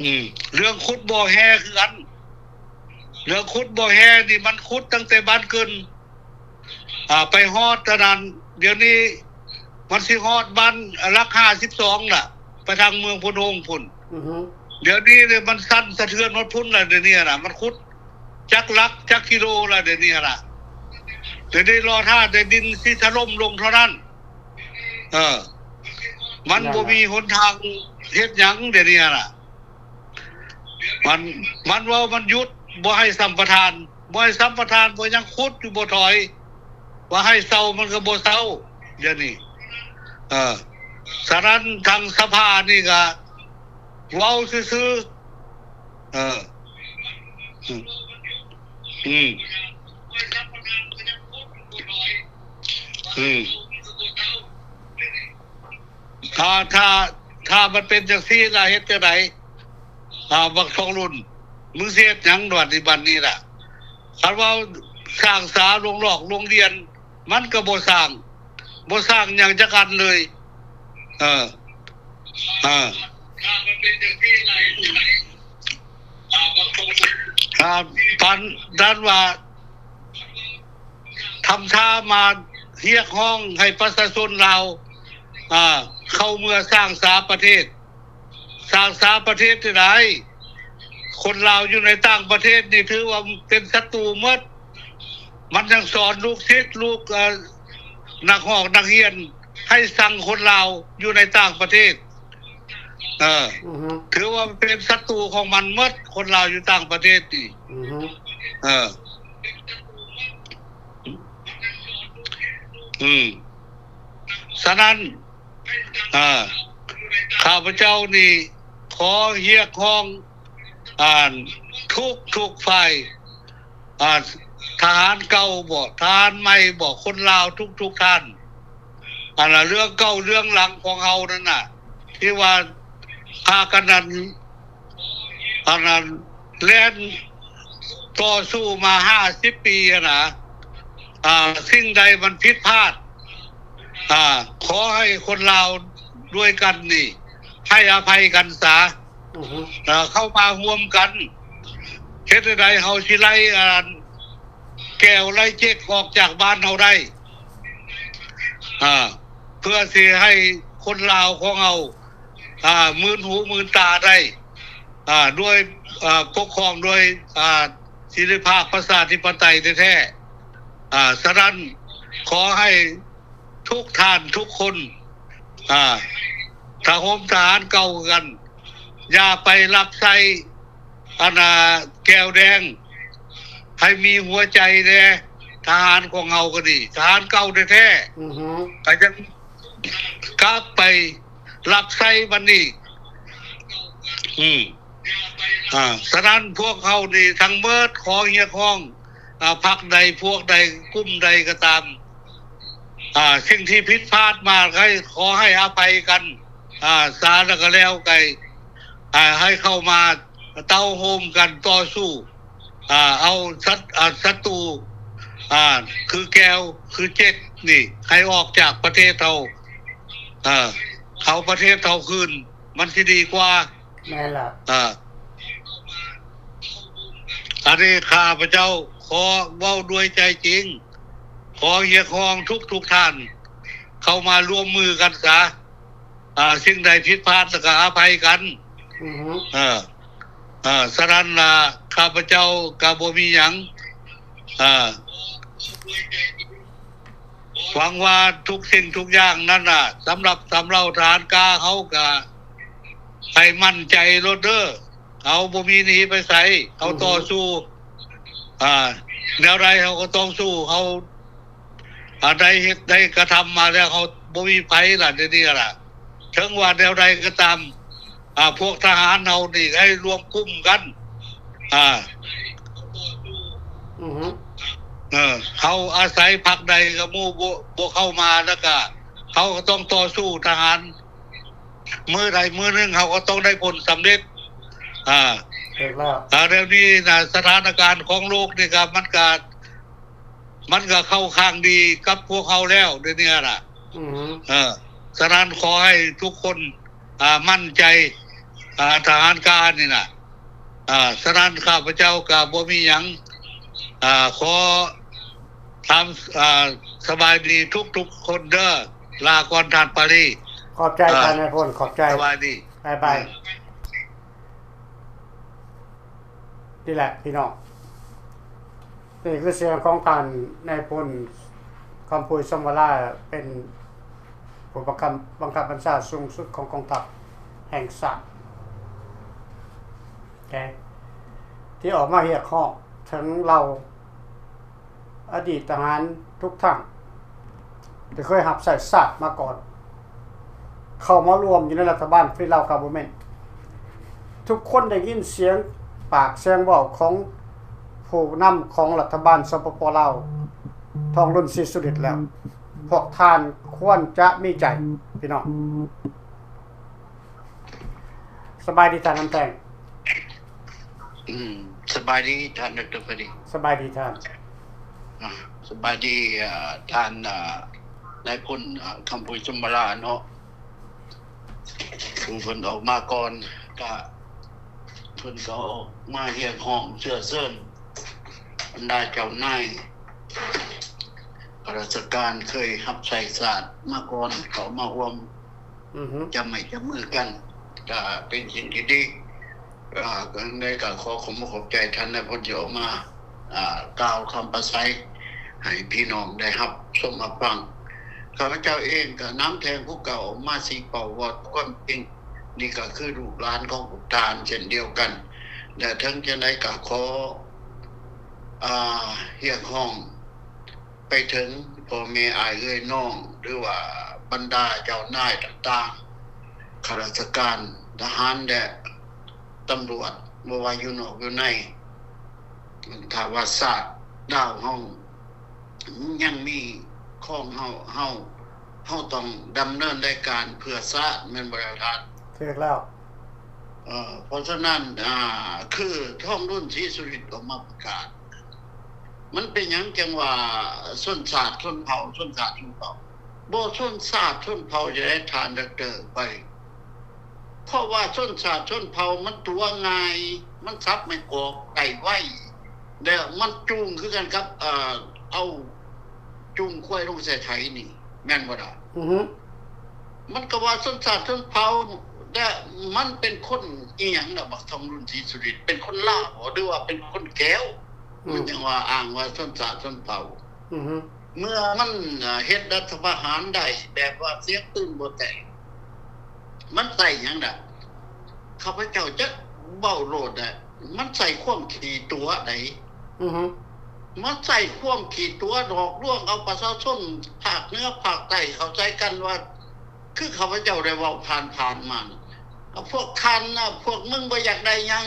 ອືມ ເລື່ອງຂຸດບໍ່ແຮ່ຄືກັນ. ເລື່ອງຂຸດບໍ່ແຮ່ນີ້ ມັນຂຸດຕັ້ງແຕ່ບ້ານເກີນ ອ່າ ໄປຮອດອັນນັ້ນ ດຽວນີ້ມັນຊິຮອດບ້ານຫຼັກຫ້າສິບສອງລະ ໄປທາງເມືອງໂພນໂຮງພຸ້ນ. ອືຮຶ ດຽວນີ້ເລີຍມັນສັ່ນສະເທືອນຮອດພຸ້ນລະ ດຽວນີ້ນະ ມັນຂຸດຈັກຫຼັກຈັກກິໂລລະ ດຽວນີ້ນະ. ດຽວນີ້ລໍຖ້າແຕ່ດິນຊິຖະຫຼົ່ມລົງເທົ່ານັ້ນ. ເອີ ມັນບໍ່ມີຫົນທາງເຮັດຫຍັງ ດຽວນີ້ນະ. ມັນ ມັນເວົ້າມັນຢຸດ ບໍ່ໃຫ້ສຳປະທານ ບໍ່ໃຫ້ສຳປະທານ ບໍ່ຫຍັງ ຂຸດຢູ່ບໍ່ຖອຍ ວ່າໃຫ້ເຊົາມັນກໍບໍ່ເຊົາ ດຽວນີ້. ເອີ ສະນັ້ນທາງສະພານີ້ກໍເວົ້າຊື່ໆ. ເອີ ອືມ ອືມ ອືມ ຖ້າ ຖ້າ ຖ້າມັນເປັນຈັ່ງຊີ້ລະ ເຮັດຈັ່ງໃດ? ອ່າ ບັກທອງລຸນ ມຶງຊິເຮັດຫຍັງບາດນີ້ ບັດນີ້ລະ? ຄັນວ່າສ້າງສາໂລງຫຼອກໂລງລຽນ ມັນກໍບໍ່ສ້າງ ບໍ່ສ້າງຫຍັງຈັກອັນເລີຍ. ເອີ ເອີ ຖ້າປານນັ້ນວ່າ ທຳທ່າມາຮຽກຮ້ອງໃຫ້ປະຊາຊົນລາວ ອ່າ ເຂົ້າເມືອສ້າງສາປະເທດ. ສ້າງສາປະເທດຈັ່ງໃດ? ຄົນລາວຢູ່ໃນຕ່າງປະເທດນີ້ຖືວ່າເປັນສັດຕູໝົດ. ມັນຍັງສອນລູກສິດ ລູກ ເອີ ນັກຮອກນັກຮຽນ ໃຫ້ຊັງຄົນລາວຢູ່ໃນຕ່າງປະເທດ. ເອີ ອືຮຶ ຖືວ່າເປັນສັດຕູຂອງມັນໝົດ ຄົນລາວຢູ່ຕ່າງປະເທດນີ້. ອືຮຶ ເອີ ອືມ ສະນັ້ນ ເອີ ຂ້າພະເຈົ້ານີ້ຂໍຮຽກຮ້ອງ ອ່າ ທຸກໆຝ່າຍ ອ່າ ທະຫານເກົ່າບໍ ທະຫານໃໝ່ບໍ ຄົນລາວທຸກໆທ່ານ ອັນນ່າ ເລື່ອງເກົ່າເລື່ອງຫຼັງຂອງເຮົານັ້ນນະ ທີ່ວ່າພາກັນນັ້ນ ອັນນັ້ນ ແລ່ນຕໍ່ສູ້ມາຫ້າສິບປີຫັ້ນນະ ອ່າ ສິ່ງໃດມັນຜິດພາດ ອ່າ ຂໍໃຫ້ຄົນລາວດ້ວຍກັນນີ້ ໃຫ້ອະໄພກັນສາ. ອືຮຶ ເອີ ເຂົ້າມາຮ່ວມກັນ ເຮັດຈັ່ງໃດເຮົາຊິໄລ່ ອັນ ແກວໄລ່ເຈັກອອກຈາກບ້ານເຮົາໄດ້ ອ່າ ເພື່ອຊິໃຫ້ຄົນລາວຂອງເຮົາ ອ່າ ມື່ນຫູມື່ນຕາໄດ້ ອ່າ ດ້ວຍ ອ່າ ປົກຄອງໂດຍ ອ່າ ເສລີພາບປະຊາທິປະໄຕແທ້ໆ. ອ່າ ສະນັ້ນ ຂໍໃຫ້ ທຸກທ່ານທຸກຄົນ ອ່າ ທະໂຮມທະຫານເກົ່າຄືກັນ ຢ່າໄປຮັບໃຊ້ ອັນນ່າ ແກວແດງ ໃຫ້ມີຫົວໃຈແດ່ ທະຫານຂອງເຮົາກໍດີ ທະຫານເກົ່າແທ້ໆ ອືຮຶ ກໍຍັງກັບໄປຮັບໃຊ້ມັນອີກ. ອືມ ອ່າ ສະນັ້ນພວກເຮົານີ້ທັງໝົດ ຂໍຮຽກຮ້ອງ ອ່າ ພັກໃດ ພວກໃດ ກຸ່ມໃດກໍຕາມ ອ່າ ສິ່ງທີ່ຜິດພາດມາ ໃຫ້ ຂໍໃຫ້ອະໄພກັນ ອ່າ ສາ ແລ້ວກໍແລ້ວໄກ ອ່າ ໃຫ້ເຂົ້າມາເຕົ້າໂຮມກັນຕໍ່ສູ້ ອ່າ ເອົາສັດ ອ່າ ສັດຕູ ອ່າ ຄືແກວ ຄືເຈັກນີ້ ໃຫ້ອອກຈາກປະເທດເຮົາ ເອົາປະເທດເຮົາຄືນ ມັນຊິດີກວ່າ. ແມ່ນລະ ເອີ ອັນນີ້ຂ້າພະເຈົ້າຂໍເວົ້າດ້ວຍໃຈຈິງ ຂໍຮຽກຮ້ອງທຸກໆທ່ານ ເຂົ້າມາຮ່ວມມືກັນຊະ ອ່າ ສິ່ງໃດຜິດພາດລະກະອະໄພກັນ. ອືຮຶ ເອີ ເອີ ສະນັ້ນລະ ຂ້າພະເຈົ້າກະບໍ່ມີຫຍັງ ເອີ ຫວັງວ່າທຸກສິ່ງທຸກຢ່າງນັ້ນນະ ສຳລັບສຳເລົາທະຫານກ້າເຮົາກະໃຫ້ໝັ້ນໃຈໂລດເດີ. ເຮົາບໍ່ມີໜີໄປໃສ ເຮົາ ອືຮຶ ຕໍ່ສູ້ ອ່າ ແນວໃດເຮົາກໍຕ້ອງສູ້ ເຮົາ ອ່າ ໄດ້ເຮັດໄດ້ກະທຳມາແລ້ວ ເຮົາບໍ່ມີໃຜລະ ດຽວນີ້ລະ ເຖິງວ່າແນວໃດກໍຕາມ ອ່າ ພວກທະຫານເຮົານີ້ໃຫ້ລວມກຸ່ມກັນ ອ່າ ອືຮຶ ເອີ ເຮົາອາໄສພັກໃດກໍໝູ່ບໍ່ ບໍ່ເຂົ້າມາ ແລ້ວກະເຮົາກໍຕ້ອງຕໍ່ສູ້ທະຫານ ມື້ໃດມື້ໜຶ່ງເຮົາກໍຕ້ອງໄດ້ຜົນສຳເລັດ ອ່າ ຖືກແລ້ວ ອ່າ ດຽວນີ້ນະ ສະຖານະການຂອງໂລກນີ້ກໍ ມັນກໍ ມັນກໍເຂົ້າຂ້າງດີກັບພວກເຮົາແລ້ວ ດຽວນີ້ນະ ອືຮຶ ເອີ ສະນັ້ນຂໍໃຫ້ທຸກຄົນ ອ່າ ໝັ້ນໃຈ ອ່າ ທະຫານການນີ້ນະ ອ່າ ສະນັ້ນຂ້າພະເຈົ້າກໍບໍ່ມີຫຍັງ ອ່າ ຂໍຖາມ ອ່າ ສະບາຍດີທຸກໆຄົນເດີ ລາກ່ອນທ່ານປາລີ ຂອບໃຈ ອ່າ ທ່ານນາຍພົນ ຂອບໃຈ ສະບາຍດີ ບາຍບາຍ ອືມ ນີ້ແຫຼະພີ່ນ້ອງ ນີ້ຄືສຽງຂອງທ່ານນາຍພົນ ຄຳພູ ສົມວະລາ ເປັນຜູ້ບັງຄັບ ບັງຄັບບັນຊາສູງສຸດຂອງກອງທັບແຫ່ງຊາດ ທີ່ອອກມາຮຽກຮ້ອງເຖິງເຫຼົ່າ ອະດີດທະຫານທຸກທ່ານທີ່ເຄີຍຮັບໃຊ້ຊາດມາກ່ອນ ເຂົ້າມາລວມຢູ່ໃນລັດຖະບານ Free Lao Government. ທຸກຄົນໄດ້ຍິນສຽງປາກສຽງເວົ້າຂອງຜູ້ນຳຂອງລັດຖະບານ ສປປ ລາວ ທອງລຸນ ສີສຸລິດ ແລ້ວ. ພວກທ່ານຄວນຈະມີໃຈ ພີ່ນ້ອງ. ສະບາຍດີທ່ານນຳແພງ. ອືມ ສະບາຍດີທ່ານ ດຣ ພະດີ. ສະບາຍດີທ່ານ. ອາ ສະບາຍດີ ເອີ ທ່ານ ເອີ ນາຍພົນ ເອີ ຄຳພູ ສົມວະລາເນາະ ຜູ້ເພິ່ນອອກມາກ່ອນ ກະເພິ່ນກໍອອກມາຮຽກຮ້ອງເຊື້ອເຊີນບັນດາເຈົ້ານາຍ ຂ້າລາຊະການເຄີຍຮັບໃຊ້ຊາດມາກ່ອນ ເຂົ້າມາຮ່ວມ ອືຮຶ ຈັບໄມ້ຈັບມືກັນ ກະເປັນສິ່ງທີ່ດີ. ອາ ຈັ່ງໃດກະຂໍຂອບອົກຂອບໃຈທ່ານນາຍພົນທີ່ອອກມາ ອາ ກ່າວຄຳປາໄສໃຫ້ພີ່ນ້ອງໄດ້ຮັບຊົມຮັບຟັງ. ຂ້າພະເຈົ້າເອງກະນຳແທງຜູ້ເກົ່າອອກມາຊີ້ເປົ້າເວົ້າຄວາມຈິງ, ນີ້ກະຄືລູກຫຼານຂອງພວກທ່ານເຊັ່ນດຽວກັນ ແລະ ເຖິງຈັ່ງໃດກະຂໍ ອາ ຮຽກຮ້ອງ ໄປເຖິງພໍ່ແມ່ອ້າຍເອື້ອຍນ້ອງ ຫຼືວ່າບັນດາເຈົ້ານາຍຕ່າງໆ ຂ້າລາຊະການ ທະຫານ ແລະ ຕຳຫຼວດ ບໍ່ວ່າຢູ່ນອກຢູ່ໃນ ຖ້າວ່າຊາດລາວເຮົາຍັງມີຂອງເຮົາ ເຮົາ ເຮົາຕ້ອງດຳເນີນລາຍການເພື່ອຊາດ ແມ່ນບໍ່ລະທ່ານ? ຖືກແລ້ວ. ເອີ ເພາະສະນັ້ນ ອາ ຄືທອງລຸນ ສີສຸລິດ ອອກມາປະກາດ ມັນເປັນຫຍັງຈັ່ງວ່າຊົນຊາດຊົນເຜົ່າ ຊົນຊາດຊົນເຜົ່າ? ບໍ່ຊົນຊາດຊົນເຜົ່າຈະໄດ້ທ່ານດຣ ໄປ ເພາະວ່າຊົນຊາດຊົນເຜົ່າມັນຕົວະງ່າຍ ມັນສັບໄມ້ກອກໄດ້ໄວ ແລ້ວມັນຈູງຄືກັນກັບ ເອີ ເອົາຈູງຄວາຍລົງໃສ່ໄຖນີ້ ແມ່ນບໍ່ລະ? ອືຮຶ ມັນກໍວ່າຊົນຊາດຊົນເຜົ່າ ແລະ ມັນເປັນຄົນອີ່ຫຍັງລະ ບັກທອງລຸນ ສີສຸລິດ ເປັນຄົນລາວບໍ່ ຫຼືວ່າເປັນຄົນແກ້ວ? ອືມ ມັນຈັ່ງວ່າອ້າງວ່າຊົນຊາດຊົນເຜົ່າ. ອືຮຶ ເມື່ອມັນ ເຮັດລັດຖະປະຫານໄດ້ແບບວ່າສຽງຕື່ນບໍ່ແຕກ ມັນໃສ່ຫຍັງລະ? ຂ້າພະເຈົ້າຈະເວົ້າໂລດແຫຼະ ມັນໃສ່ຄວາມຂີ້ຕົວະໃດ໋. ອືຮຶ ມັນໃສ່ຄວາມຂີ້ຕົວະ ຫຼອກລວງເອົາປະຊາຊົນພາກເໜືອພາກໃຕ້ເຂົ້າໃຈກັນວ່າ ຄືຂ້າພະເຈົ້າໄດ້ເວົ້າຜ່ານໆມານະ ພວກທ່ານນະ ພວກມຶງບໍ່ຢາກໄດ້ຫຍັງ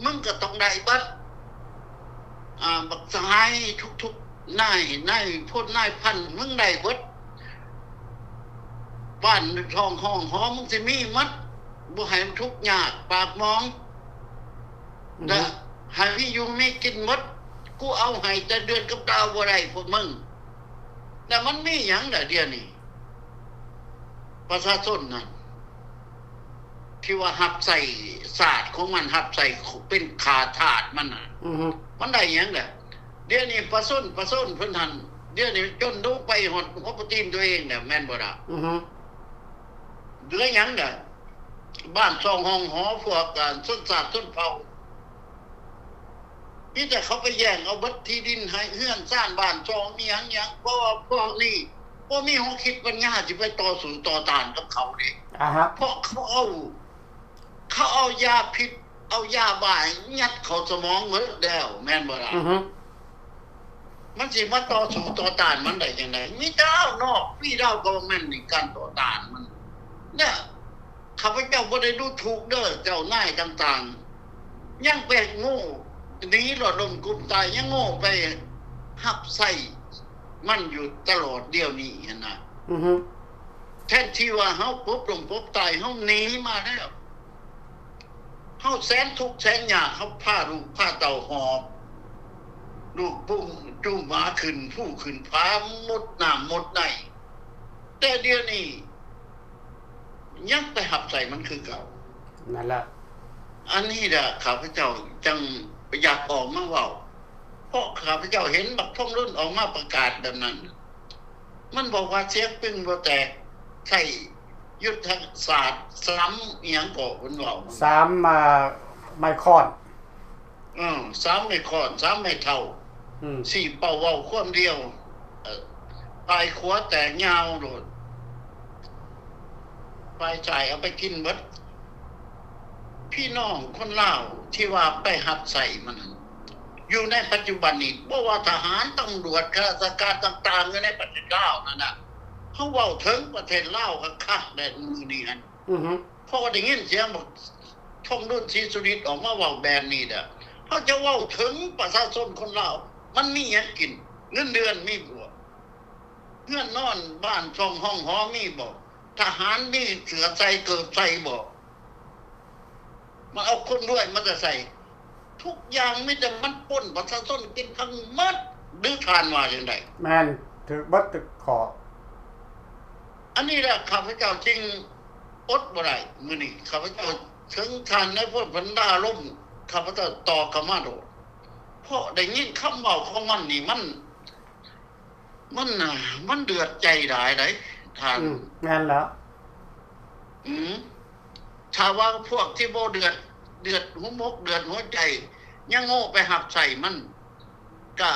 ມຶງກໍຕ້ອງໄດ້ເບິດ ອາ ບັກສະຫາຍທຸກໆນາຍ ນາຍພົນນາຍພັນ ມຶງໄດ້ເບິດ ບ້ານຊ່ອງຫ້ອງຫໍ ມຶງຊິມີໝົດ ບໍ່ໃຫ້ມັນທຸກຍາກປາກໝອງ ອືຮຶ ແລະ ໃຫ້ມີຢູ່ມີກິນໝົດ ກູເອົາໃຫ້ແຕ່ເດືອນກັບດາວບໍ່ໄດ້ພວກມຶງ ແລ້ວມັນມີຫຍັງລະດຽວນີ້? ປະຊາຊົນນັ້ນ ທີ່ວ່າຮັບໃຊ້ຊາດຂອງມັນ ຮັບໃຊ້ເປັນຂ້າທາດມັນນະ ອືຮຶ ມັນໄດ້ຫຍັງລະ? ດຽວນີ້ປະຊົນ ປະຊົນເພິ່ນຫັ້ນ ດຽວນີ້ຈົນລົງໄປຮອດຫົວປະຕີນຕົວເອງແລ້ວ ແມ່ນບໍ່ລະ? ອືຮຶ ເຫຼືອຫຍັງລະ? ບ້ານຊ່ອງຫ້ອງຫໍ ພວກ ອາ ຊົນຊາດຊົນເຜົ່າ ມີແຕ່ເຂົາໄປແຍ່ງເອົາເບິດທີ່ດິນໃຫ້ເຮືອນຊານບ້ານຊ່ອງ ມີຫຍັງຫຍັງ ເພາະວ່າພວກນີ້ບໍ່ມີຫົວຄິດປັນຍາຊິໄປຕໍ່ສູ້ຕໍ່ຕ້ານກັບເຂົາເດ້ ອາຮະ ເພາະເຂົາເອົາ ເຂົາເອົາຢາພິດ ເອົາຢາບ້າຍັດເຂົ້າສະໝອງໝົດແລ້ວ ແມ່ນບໍ່ລະ? ອືຮຶ ມັນຊິມາຕໍ່ສູ້ຕໍ່ຕ້ານມັນໄດ້ຈັ່ງໃດ? ມີແຕ່ລາວນອກ ຟຣີດາວກະເວີນເມັ້ນ ນີ້ ການຕໍ່ຕ້ານມັນ ເນາະ. ຂ້າພະເຈົ້າບໍ່ໄດ້ດູຖູກເດີ ເຈົ້ານາຍຕ່າງໆ ຍັງໄປໂງ່ໜີລອດລົມກົບຕາຍ ຍັງໂງ່ໄປຮັບໃຊ້ມັນຢູ່ຕະຫຼອດດຽວນີ້ຫັ້ນນະ. ອືຮຶ ແທນທີ່ວ່າເຮົາປົບລົມປົບຕາຍ ເຮົາໜີມາແລ້ວ ເຮົາແສນທຸກແສນຍາກ ເຮົາພາລູກພາເຕົ້າຫອບ ລູກປຸ້ງຈູງໝາຂຶ້ນພູຂຶ້ນຜາ ໝົດນ້ຳໝົດໃນ ແຕ່ດຽວນີ້ ຍັງໄປຮັບໃຊ້ມັນຄືເກົ່າ. ນັ້ນລະ ອັນນີ້ລະ ຂ້າພະເຈົ້າຈັ່ງຢາກອອກມາເວົ້າ ເພາະຂ້າພະເຈົ້າເຫັນບັກທອງລຸນອອກມາປະກາດແບບນັ້ນ ມັນບອກວ່າສຽງປຶ້ງບໍ່ແຕກ ໃຊ້ຍຸດທະສາດສາມ ອີ່ຫຍັງເກາະ ເພິ່ນເວົ້າ ສາມ ອ່າ ໄມ້ຄ້ອນ. ເອີ ສາມໄມ້ຄ້ອນ ສາມໄມ້ເທົ້າ ອືມ ຊີ້ເປົ້າເວົ້າຄວາມດຽວ ເອີ ຝ່າຍຂວາແຕກຍາວໂລດ ຝ່າຍຊ້າຍເອົາໄປກິນເບິດ. ພີ່ນ້ອງຄົນລາວທີ່ວ່າໄປຮັບໃຊ້ມັນ ຢູ່ໃນປັດຈຸບັນນີ້ ບໍ່ວ່າທະຫານ ຕຳຫຼວດ ຂ້າລາຊະການຕ່າງໆ ຢູ່ໃນປະເທດລາວນັ້ນນະ ເຮົາເວົ້າເຖິງປະເທດລາວຄັກໆ ແລ້ວມື້ນີ້ຫັ້ນ ອືຮຶ ພໍໄດ້ຍິນສຽງບັກທອງລຸນ ສີສຸລິດ ອອກມາເວົ້າແບບນີ້ແລ້ວ ເຮົາຈະເວົ້າເຖິງປະຊາຊົນຄົນລາວ ມັນມີຫຍັງກິນ? ເງິນເດືອນມີບໍ່? ເຮືອນນອນບ້ານຊ່ອງຫ້ອງຫໍມີບໍ່? ທະຫານມີເສື້ອໃສ່ເກີບໃສ່ບໍ່? ມັນເອົາຄົນລວຍມາແຕ່ໃສ? ທຸກຢ່າງມີແຕ່ມັນປຸ້ນປະຊາຊົນກິນທັງໝົດ ຫຼືທ່ານວ່າຈັ່ງໃດ? ແມ່ນ ຖືກເບິດທຸກຂໍ້. ອັນນີ້ແຫຼະ ຂ້າພະເຈົ້າຈຶ່ງອົດບໍ່ໄດ້ ມື້ນີ້ຂ້າພະເຈົ້າເຖິງທ່ານນາຍພົນ ບັນດາລົມ ຂ້າພະເຈົ້າຕອບເຂົ້າມາໂລດ ເພາະໄດ້ຍິນຄຳເວົ້າຂອງມັນນີ້ ມັນ ມັນ ມັນເດືອດໃຈຫຼາຍໃດ໋ທ່ານ. ອືມ ແມ່ນແລ້ວ. ອືມ ຖ້າວ່າພວກທີ່ບໍ່ເດືອດ ເດືອດຫົວໝົກ ເດືອດຫົວໃຈ ຍັງໂງ່ໄປຮັບໃຊ້ມັນ ກະ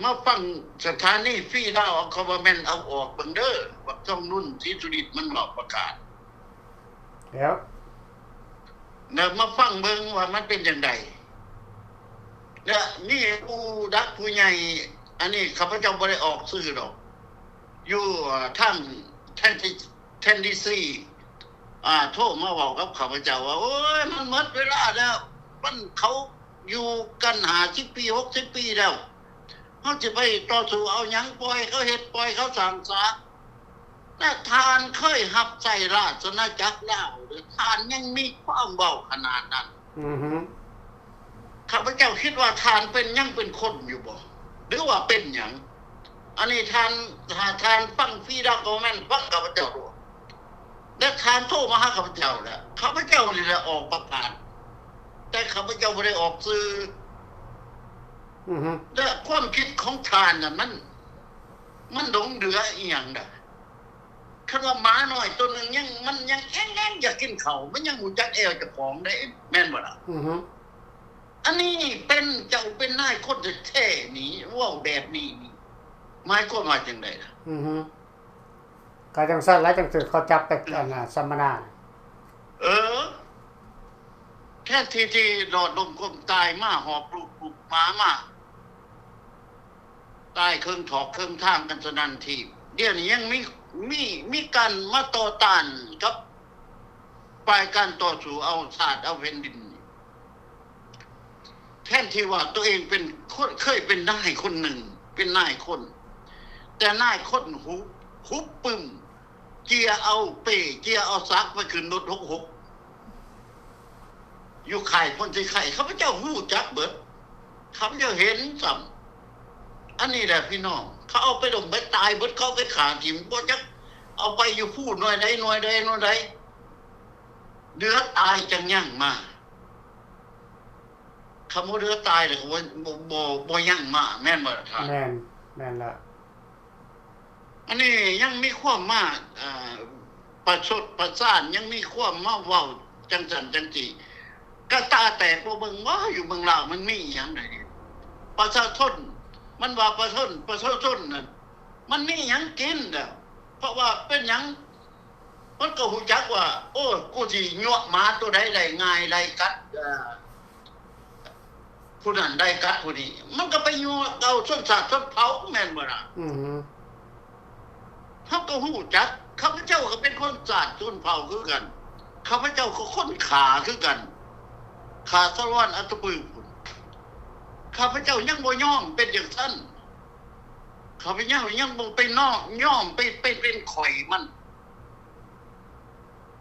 ມາຟັງສະຖານີຟຣີດາວ ເອົາຄຳວ່າແມ່ນເອົາອອກເບິ່ງເດີ ບັກທອງລຸນ ສີສຸລິດ ມັນເວົ້າປະກາດ ແລ້ວ ແລ້ວມາຟັງເບິ່ງວ່າມັນເປັນຈັ່ງໃດ. ແລະ ມີຜູ້ຫຼັກຜູ້ໃຫຍ່ ອັນນີ້ຂ້າພະເຈົ້າບໍ່ໄດ້ອອກຊື່ດອກ ຢູ່ທາງແທນທີ່ ແທນທີ່ ອາ ໂທມາເວົ້າກັບຂ້າພະເຈົ້າວ່າ ໂອ້ຍ ມັນໝົດເວລາແລ້ວ ມັນ ເຂົາຢູ່ກັນຫ້າສິບປີ ຫົກສິບປີແລ້ວ ເຮົາຊິໄປຕໍ່ສູ້ເອົາຫຍັງ? ປ່ອຍເຂົາເຮັດ ປ່ອຍເຂົາສ້າງສາ. ແລະ ທ່ານເຄີຍຮັບໃຊ້ລາຊະອານາຈັກລາວ ຫຼື ທ່ານຍັງມີຄວາມເວົ້າຂະໜາດນັ້ນ? ອືຮຶ ຂ້າພະເຈົ້າຄິດວ່າທ່ານເປັນ ຍັງເປັນຄົນຢູ່ບໍ່ ຫຼືວ່າເປັນຫຍັງ? ອັນນີ້ທ່ານ ຖ້າທ່ານຟັງຟຣີດາວ ກໍແມ່ນຟັງຂ້າພະເຈົ້າໂລດ ແລະ ທ່ານໂທມາຫາຂ້າພະເຈົ້າແຫຼະ ຂ້າພະເຈົ້ານີ້ແຫຼະອອກປະກາດ ແຕ່ຂ້າພະເຈົ້າບໍ່ໄດ້ອອກຊື່. ອືຮຶ ແລະ ຄວາມຄິດຂອງທ່ານນັ້ນ ມັນ ມັນຫຼົງເຫຼືອອີ່ຫຍັງດາ? ຄັນວ່າໝານ້ອຍໂຕໜຶ່ງຍັງ ມັນຍັງແອງໆ ຢາກກິນເຂົ້າ ມັນຍັງຮູ້ຈັກແອວເຈົ້າຂອງເດ້ ແມ່ນບໍ່ລະ? ອືຮຶ ອັນນີ້ເປັນເຈົ້າເປັນນາຍຄົນແທ້ໆ ນີ້ ເວົ້າແບບນີ້ນີ້ ໝາຍຄວາມວ່າຈັ່ງໃດລະ? ອືຮຶ ກໍຈັ່ງຊັ້ນລະ ຈັ່ງຖືກເຂົາຈັບໄປ ອັນນ່າ ສຳມະນາ. ເອີ ແທນທີ່ ທີ່ລອດລົມຄວາມຕາຍມາ ຫອບລູກ ລູກໝາມາ ຕາຍເຄິ່ງຖອກເຄິ່ງທາງກັນສະນັ້ນທີບ. ດຽວນີ້ຍັງມີ ມີ ມີການມາຕໍ່ຕ້ານກັບຝ່າຍການຕໍ່ສູ້ເອົາຊາດເອົາແຜ່ນດິນ. ແທນທີ່ວ່າຕົວເອງເປັນຄົນ ເຄີຍເປັນນາຍຄົນໜຶ່ງ ເປັນນາຍຄົນ ແຕ່ນາຍຄົນຫຸບ ຫຸບປຶ້ມ ເຈຍເອົາເປ້ ເຈຍເອົາສັກໄປຂຶ້ນລົດຫົກຫົກ ຢູ່ຄ້າຍໂພນສີໄຄ ຂ້າພະເຈົ້າຮູ້ຈັກເບິດ ຂ້າພະເຈົ້າເຫັນຊ້ຳ. ອັນນີ້ແຫຼະພີ່ນ້ອງ ເຂົາເອົາໄປດົມໄປຕາຍເບິດ ເຂົາເອົາໄປຂ້າຖິ້ມ ບໍ່ຈັກເອົາໄປຢູ່ພູໜ່ວຍໃດ ໜ່ວຍໃດ ໜ່ວຍໃດ ເຫຼືອຕາຍຈັ່ງຍັງມາ. ຄຳວ່າເຫຼືອຕາຍແລ້ວກໍບໍ່ ບໍ່ ບໍ່ ບໍ່ຍັງມາ ແມ່ນບໍ່ລະທ່ານ? ແມ່ນ ແມ່ນລະ. ອັນນີ້ຍັງມີຄວາມມາ ເອີ ປະຊົດປະຊານ ຍັງມີຄວາມມາເວົ້າຈັ່ງຊັ້ນຈັ່ງຊີ້ ກະຕາແຕກບໍ່ເບິ່ງວ່າຢູ່ເມືອງລາວມັນມີອີ່ຫຍັງໃດ໋. ປະຊາຊົນ ມັນວ່າປະຊົນ ປະຊາຊົນນັ້ນ ມັນມີຫຍັງກິນແລ້ວ ເພາະວ່າເປັນຫຍັງ ມັນກໍຮູ້ຈັກວ່າ ໂອ້ ກູຊິຍົວະໝາໂຕໃດໄດ້ງ່າຍໄດ້ກັດ ເອີ ຜູ້ນັ້ນໄດ້ກັດຜູ້ນີ້ ມັນກໍໄປຍົວະເອົາຊົນຊາດຊົນເຜົ່າ ແມ່ນບໍ່ລະ? ອືຮຶ ເຮົາກໍຮູ້ຈັກ ຂ້າພະເຈົ້າກໍເປັນຄົນຊາດຊົນເຜົ່າຄືກັນ ຂ້າພະເຈົ້າກໍຄົນຂ້າຄືກັນ ຂ້າສາລະວັນອັດຕະປືພຸ້ນ ຂ້າພະເຈົ້າຍັງບໍ່ຍອມເປັນຈັ່ງຊັ້ນ ຂ້າພະເຈົ້າຍັງບໍ່ໄປນອກ ຍອມໄປ ໄປເປັນຂ້ອຍມັນ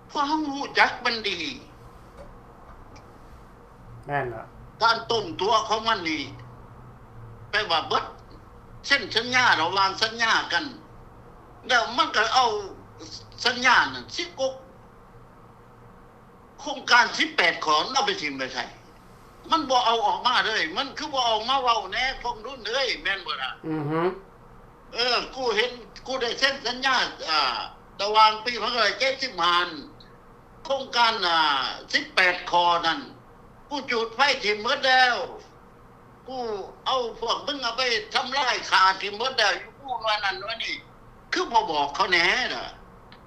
ເພາະເຮົາຮູ້ຈັກມັນດີ. ແມ່ນລະ ການຕົ້ມຕົວະຂອງມັນນີ້ ແປວ່າເບິດ ເຊັນສັນຍາ ລະຫວ່າງສັນຍາກັນ ແລ້ວມັນກໍເອົາສັນຍານັ້ນ ສິບຫົກ ໂຄງການສິບແປດຂໍ້ ເອົາໄປຖິ້ມໄປໃສ? ມັນບໍ່ເອົາອອກມາເລີຍ ມັນຄືບໍ່ເອົາມາເວົ້າແດ່ ທອງລຸນເອີຍ ແມ່ນບໍ່ລະ? ອືຮຶ ເອີ ກູເຫັນ ກູໄດ້ເຊັນສັນຍາ ອາ ລະຫວ່າງປີພັນເກົ້າຮ້ອຍເຈັດສິບຫ້າ ໂຄງການ ອາ ສິບແປດຂໍ້ນັ້ນ ກູຈູດໄຟຖິ້ມໝົດແລ້ວ ກູເອົາພວກມຶງເອົາໄປທຳລາຍຂ້າຖິ້ມໝົດແລ້ວ ຢູ່ກູໜ່ວຍນັ້ນໜ່ວຍນີ້ ຄືບໍ່ບອກເຂົາແດ່ລະ?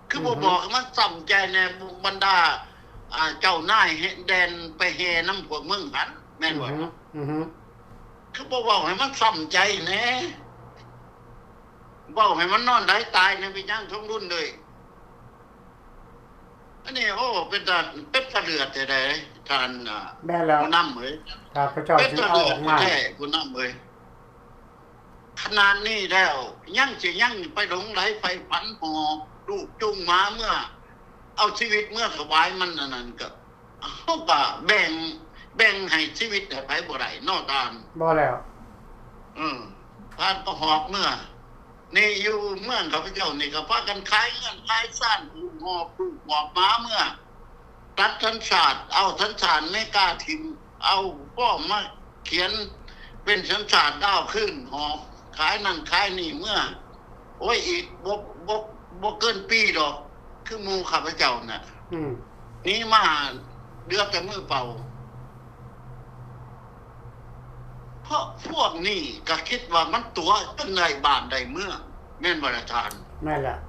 ຄືບໍ່ບອກໃຫ້ມັນຊ້ຳໃຈແດ່ ບັນດາ ອາ ເຈົ້ານາຍແລ່ນໄປແຫ່ນຳພວກມຶງຫັ້ນ ແມ່ນບໍ່? ອືຮຶ ອືຮຶ ຄືບໍ່ເວົ້າໃຫ້ມັນຊ້ຳໃຈແດ່? ເວົ້າໃຫ້ມັນນອນໄດ້ຕາຍແດ່ ເປັນຫຍັງ ທອງລຸນເອີຍ? ອັນນີ້ ໂອ້ ເປັນຕາ ເປັນຕາເລືອດແທ້ໃດ ທ່ານ ອາ ແມ່ນແລ້ວ ຜູ້ນຳເອີຍ ຂ້າພະເຈົ້າຈຶ່ງເອົາອອກມາ ເປັນຕາເລືອດແທ້ ຜູ້ນຳເອີຍ ຂະໜາດນີ້ແລ້ວ ຍັງຊິຍັງໄປຫຼົງໄຫຼໃຝ່ຝັນ ຫອບລູກຈູງໝາເມືອ ເອົາຊີວິດເມືອຖວາຍມັນ ອັນນັ້ນກໍ ເຮົາກໍແບ່ງ ແບ່ງໃຫ້ຊີວິດໃຫ້ໃຜບໍ່ໄດ້ເນາະທ່ານ ບໍ່ແລ້ວ ເອີ ທ່ານກໍຫອບເມືອ ນີ້ຢູ່ເມືອງຂ້າພະເຈົ້ານີ້ກໍພາກັນຂາຍເຮືອນຂາຍຊານ ຫອບລູກຫອບໝາເມືອ ຕັດສັນຊາດ ເອົາສັນຊາດອາເມລິກາຖິ້ມ ເອົາຟອມມາຂຽນເປັນສັນຊາດລາວຄືນ ຫອບຂາຍນັ້ນຂາຍນີ້ເມືອ ໂອ້ຍ ອີກບໍ່ ບໍ່ ບໍ່ເກີນປີດອກ ຄືໝູ່ຂ້າພະເຈົ້ານະ ອືມ ໜີມາເຫຼືອແຕ່ມືເປົ່າ ເພາະພວກນີ້ກໍຄິດວ່າມັນຕົວະຈົນໄດ້ບ້ານໄດ້ເມືອງ ແມ່ນບໍ່ລະທ່ານ? ແມ່ນແລ້ວ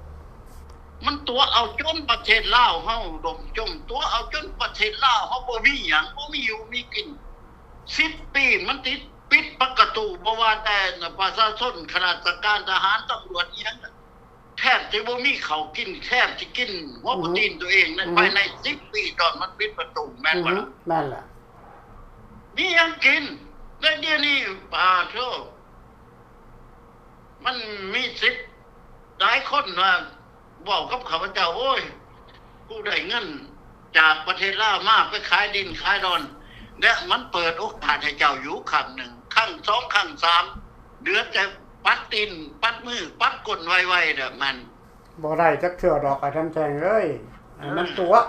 ມັນຕົວະເອົາຈົນປະເທດລາວເຮົາດົມຈົມ ຕົວະເອົາຈົນປະເທດລາວເຮົາບໍ່ມີຫຍັງ ບໍ່ມີຢູ່ມີກິນ ສິບປີມັນຕິດ ປິດປະກະຕູ ບໍ່ວ່າແຕ່ປະຊາຊົນ ຂ້າລາຊະການ ທະຫານ ຕຳຫຼວດ ອີ່ຫຍັງ ແທບຈະບໍ່ມີເຂົ້າກິນ ແທບຈະກິນຫົວໂປຣຕີນຕົວເອງໃນ ອືຮຶ ພາຍໃນສິບປີຕອນມັນປິດປະຕູ ແມ່ນບໍ່ລະ? ອືຮຶ ແມ່ນລະ ມີຫຍັງກິນ ແລະ ດຽວນີ້ ປາໂທ ມັນມີສິດ ຫຼາຍຄົນວ່າ ເວົ້າກັບຂ້າພະເຈົ້າ ໂອ້ຍ ກູໄດ້ເງິນຈາກປະເທດລາວມາ ໄປຂາຍດິນຂາຍດອນ ແລະ ມັນເປີດໂອກາດໃຫ້ເຈົ້າຢູ່ຄັ້ງໜຶ່ງ ຄັ້ງສອງ ຄັ້ງສາມ ເຫຼືອແຕ່ປັດຕີນ ປັດມື ປັດກົ້ນໄວໆ ແລ້ວມັນ ບໍ່ໄດ້ຈັກເທື່ອດອກ ອາຈານແທງເອີຍ ອັນນັ້ນຕົວະ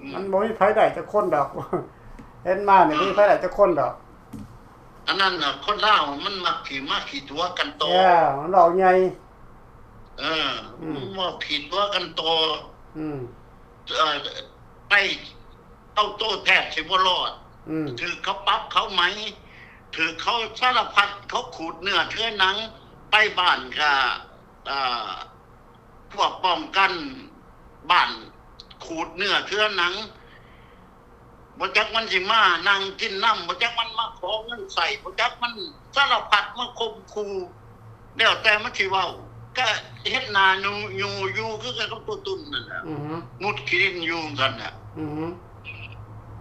ອືມ ມັນບໍ່ມີໃຜໄດ້ຈັກຄົນດອກ ເຫັນມານີ້ບໍ່ມີໃຜໄດ້ຈັກຄົນດອກ ອັນນັ້ນນະ ຄົນລາວມັນມັກຂີ້ ມັກຂີ້ຕົວະກັນຕໍ່ ເອີ ມັນເວົ້າໃຫຍ່ ເອີ ອືມ ມັນເວົ້າຂີ້ຕົວະກັນຕໍ່ ອືມ ເອີ ໄປເອົາໂຕແທບຊິບໍ່ລອດ ອືມ ຖືກເຂົາປັບເຂົາໃໝ ຖືກເຂົາສາລະພັດ ເຂົາຂູດເນື້ອເຖືອໜັງ ໄປບ້ານກະ ເອີ ພວກປ້ອງກັນບ້ານຂູດເນື້ອເຖືອໜັງ ບໍ່ຈັກມັນຊິມານັ່ງກິນນຳ ບໍ່ຈັກມັນມາຂໍເງິນໃຊ້ ບໍ່ຈັກມັນສາລະພັດມາຂົ່ມຂູ່ ແລ້ວແຕ່ມັນຊິເວົ້າ ກະເຮັດໜ້າຢູ່ ຢູ່ ຢູ່ຄືກັນກັບໂຕຕຸ່ນນັ້ນແຫຼະ ອືຮຶ ມຸດຂີ້ດິນຢູ່ຈັ່ງຊັ້ນແຫຼະ ອືຮຶ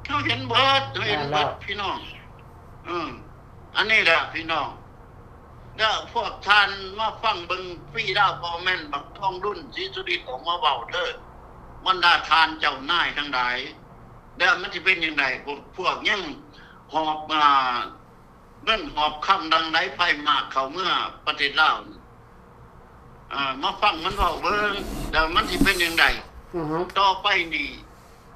ເຮົາເຫັນເບິດ ເຮົາເຫັນເບິດ ແມ່ນແລ້ວ ພີ່ນ້ອງ ເອີ ອັນນີ້ແຫຼະພີ່ນ້ອງ ແລ້ວພວກທ່ານມາຟັງເບິ່ງຟຣີດາວ ບໍ່ແມ່ນບັກທອງລຸນ ສີສຸລິດ ອອກມາເວົ້າເດີ ບັນດາທ່ານເຈົ້ານາຍທັງຫຼາຍ ແລ້ວມັນຊິເປັນຈັ່ງໃດ? ພວກ ພວກຍັງຫອບ ອ່າ ເງິນຫອບຄຳດັ່ງໄຫຼໄຟມາກເຂົ້າເມືອປະເທດລາວ ອ່າ ມາຟັງມັນເວົ້າເບິ່ງ ແລ້ວມັນຊິເປັນຈັ່ງໃດ? ອືຮຶ ຕໍ່ໄປນີ້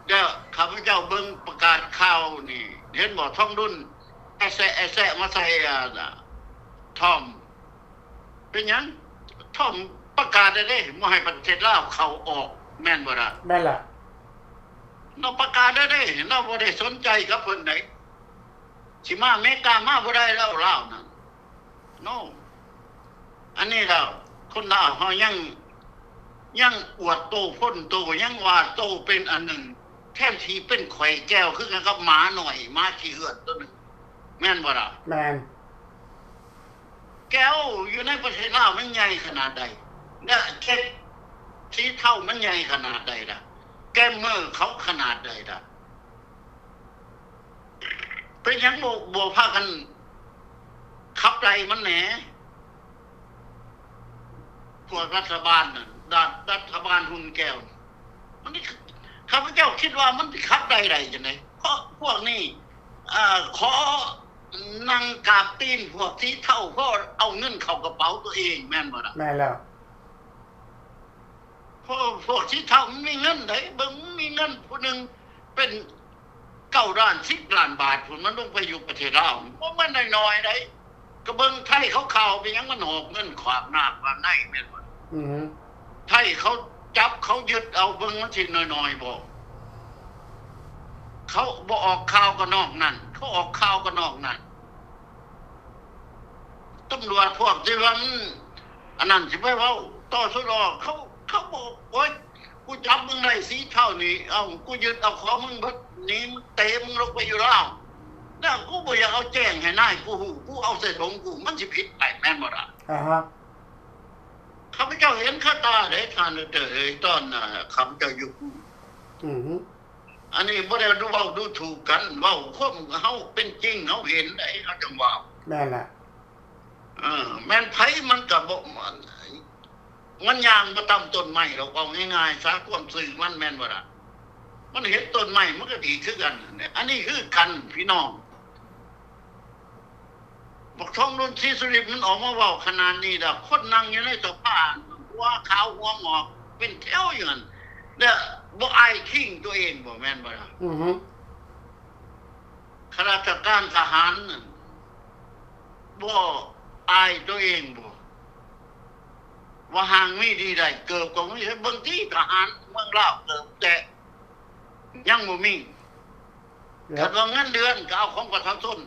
ແລ້ວຂ້າພະເຈົ້າເບິ່ງປະກາດຂ່າວນີ້ ເຫັນບໍ່ ທອງລຸນ ແອະແຊະ ແອະແຊະມາໃສ່ ອ່າ ທອມ ເປັນຫຍັງ? ທອມປະກາດແລ້ວເດ້ ບໍ່ໃຫ້ປະເທດລາວເຂົ້າອອກ ແມ່ນບໍ່ລະ? ແມ່ນລະ ລາວປະກາດແລ້ວເດ້ ລາວບໍ່ໄດ້ສົນໃຈກັບເພິ່ນໃດ ຊິມາອາເມລິກາມາບໍ່ໄດ້ແລ້ວ ລາວນັ້ນ ໂນ ອັນນີ້ລາວ ຄົນລາວເຮົາຍັງ ຍັງອວດໂຕພົ້ນໂຕ ຍັງວ່າໂຕເປັນອັນໜຶ່ງ ແທນທີ່ເປັນຂ້ອຍແກ່ວຄືກັນກັບໝານ້ອຍ ໝາຂີ້ເຫືອນໂຕໜຶ່ງ ແມ່ນບໍ່ລະ? ແມ່ນ. ແກ້ວຢູ່ໃນປະເທດລາວມັນໃຫຍ່ຂະໜາດໃດ ແລະ ເກັບສີເທົາມັນໃຫຍ່ຂະໜາດໃດລະ? ແກມເມີເຂົາຂະໜາດໃດລະ? ເປັນຫຍັງບໍ່ ບໍ່ພາກັນຂັບໄລ່ມັນແດ່? ພວກລັດຖະບານນັ້ນ ລັດ ລັດຖະບານຮຸ່ນແກ້ວ ມັນ ຂ້າພະເຈົ້າຄິດວ່າມັນຊິຂັບໄລ່ໄດ້ຈັ່ງໃດ? ເພາະພວກນີ້ ເອີ ຂໍນັ່ງກາບຕີນພວກສີເທົາ ເພາະເອົາເງິນເຂົ້າກະເປົາຕົວເອງ ແມ່ນບໍ່ລະ? ແມ່ນແລ້ວ. ພວກ ພວກສີເທົາມັນມີເງິນໃດ ເບິ່ງ ມັນມີເງິນ ຜູ້ໜຶ່ງເປັນເກົ້າລ້ານ ສິບລ້ານບາດພຸ້ນ ມັນລົງໄປຢູ່ປະເທດລາວ ບໍ່ແມ່ນນ້ອຍໆໃດ. ກະເບິ່ງໄທເຂົາຂ່າວ ເປັນຫຍັງມັນຫອບເງິນຂວາກໜ້າຂວາກໃນ ແມ່ນບໍ່? ອືຮຶ. ໄທເຂົາຈັບເຂົາຍຶດເອົາ ເບິ່ງມັນຊິນ້ອຍໆບໍ່? ເຂົາບໍ່ອອກຂ່າວກະນອກນັ້ນ ເຂົາອອກຂ່າວກະນອກນັ້ນ. ຕຳຫຼວດພວກທີ່ວ່າມັນອັນນັ້ນຊິໄປເວົ້າຕໍ່ສູ້ດອກ ເຂົາ ເຂົາບອກ ໂອ້ຍ ກູຈັບມຶງໄດ້ສີເທົານີ້ ເອົາ ກູຍຶດເອົາຂອງມຶງເບິດ ໜີ ເຕະມຶງລົງໄປຢູ່ລາວ ແລ້ວກູບໍ່ຢາກເອົາແຈ້ງໃຫ້ນາຍກູຮູ້ ກູເອົາໃສ່ຖົງກູ ມັນຊິຜິດໄປແມ່ນບໍ່ລະ? ອາຮະ. ຂ້າພະເຈົ້າເຫັນຄາຕາເດ້ທ່ານເອີຍ ຕອນ ອາ ຂ້າພະເຈົ້າຢູ່ ອືຮຶ. ອັນນີ້ບໍ່ໄດ້ດູເວົ້າດູຖູກກັນ ເວົ້າຄວາມເຮົາເປັນຈິງ ເຮົາເຫັນໄດ໋ ເຮົາຈັ່ງເວົ້າ. ແມ່ນລະ. ເອີ ແມ່ນໃຜມັນກະບໍ່ ມັນ ມັນຍ່າງບໍ່ຕຳຕົ້ນໄມ້ດອກ ເວົ້າງ່າຍໆຊະ ຄວາມຊື່ມັນແມ່ນບໍ່ລະ? ມັນເຫັນຕົ້ນໄມ້ມັນກະດີຄືກັນ ອັນນີ້ຄືກັນພີ່ນ້ອງ. ບັກທອງລຸນ ສີສຸລິດ ມັນອອກມາເວົ້າຂະໜາດນີ້ແລ້ວ ຄົນນັ່ງຢູ່ໃນສະພາ ຫົວຂາວຫົວງອກເປັນແຖວຢູ່ຫັ້ນ ແລ້ວບໍ່ອາຍຄີງຕົວເອງບໍ່ ແມ່ນບໍ່ລະ? ອືຮຶ. ຂ້າລາຊະການທະຫານນັ້ນ ບໍ່ອາຍຕົວເອງບໍ່ ວ່າຮ່າງມີດີໄດ້ ເກີບກະມີ ເບິ່ງຕິ ທະຫານເມືອງລາວ ເກີບແຕະ ຍັງບໍ່ມີ. ຄັນວ່າເງິນເດືອນກະເອົາຂອງປະຊາຊົນ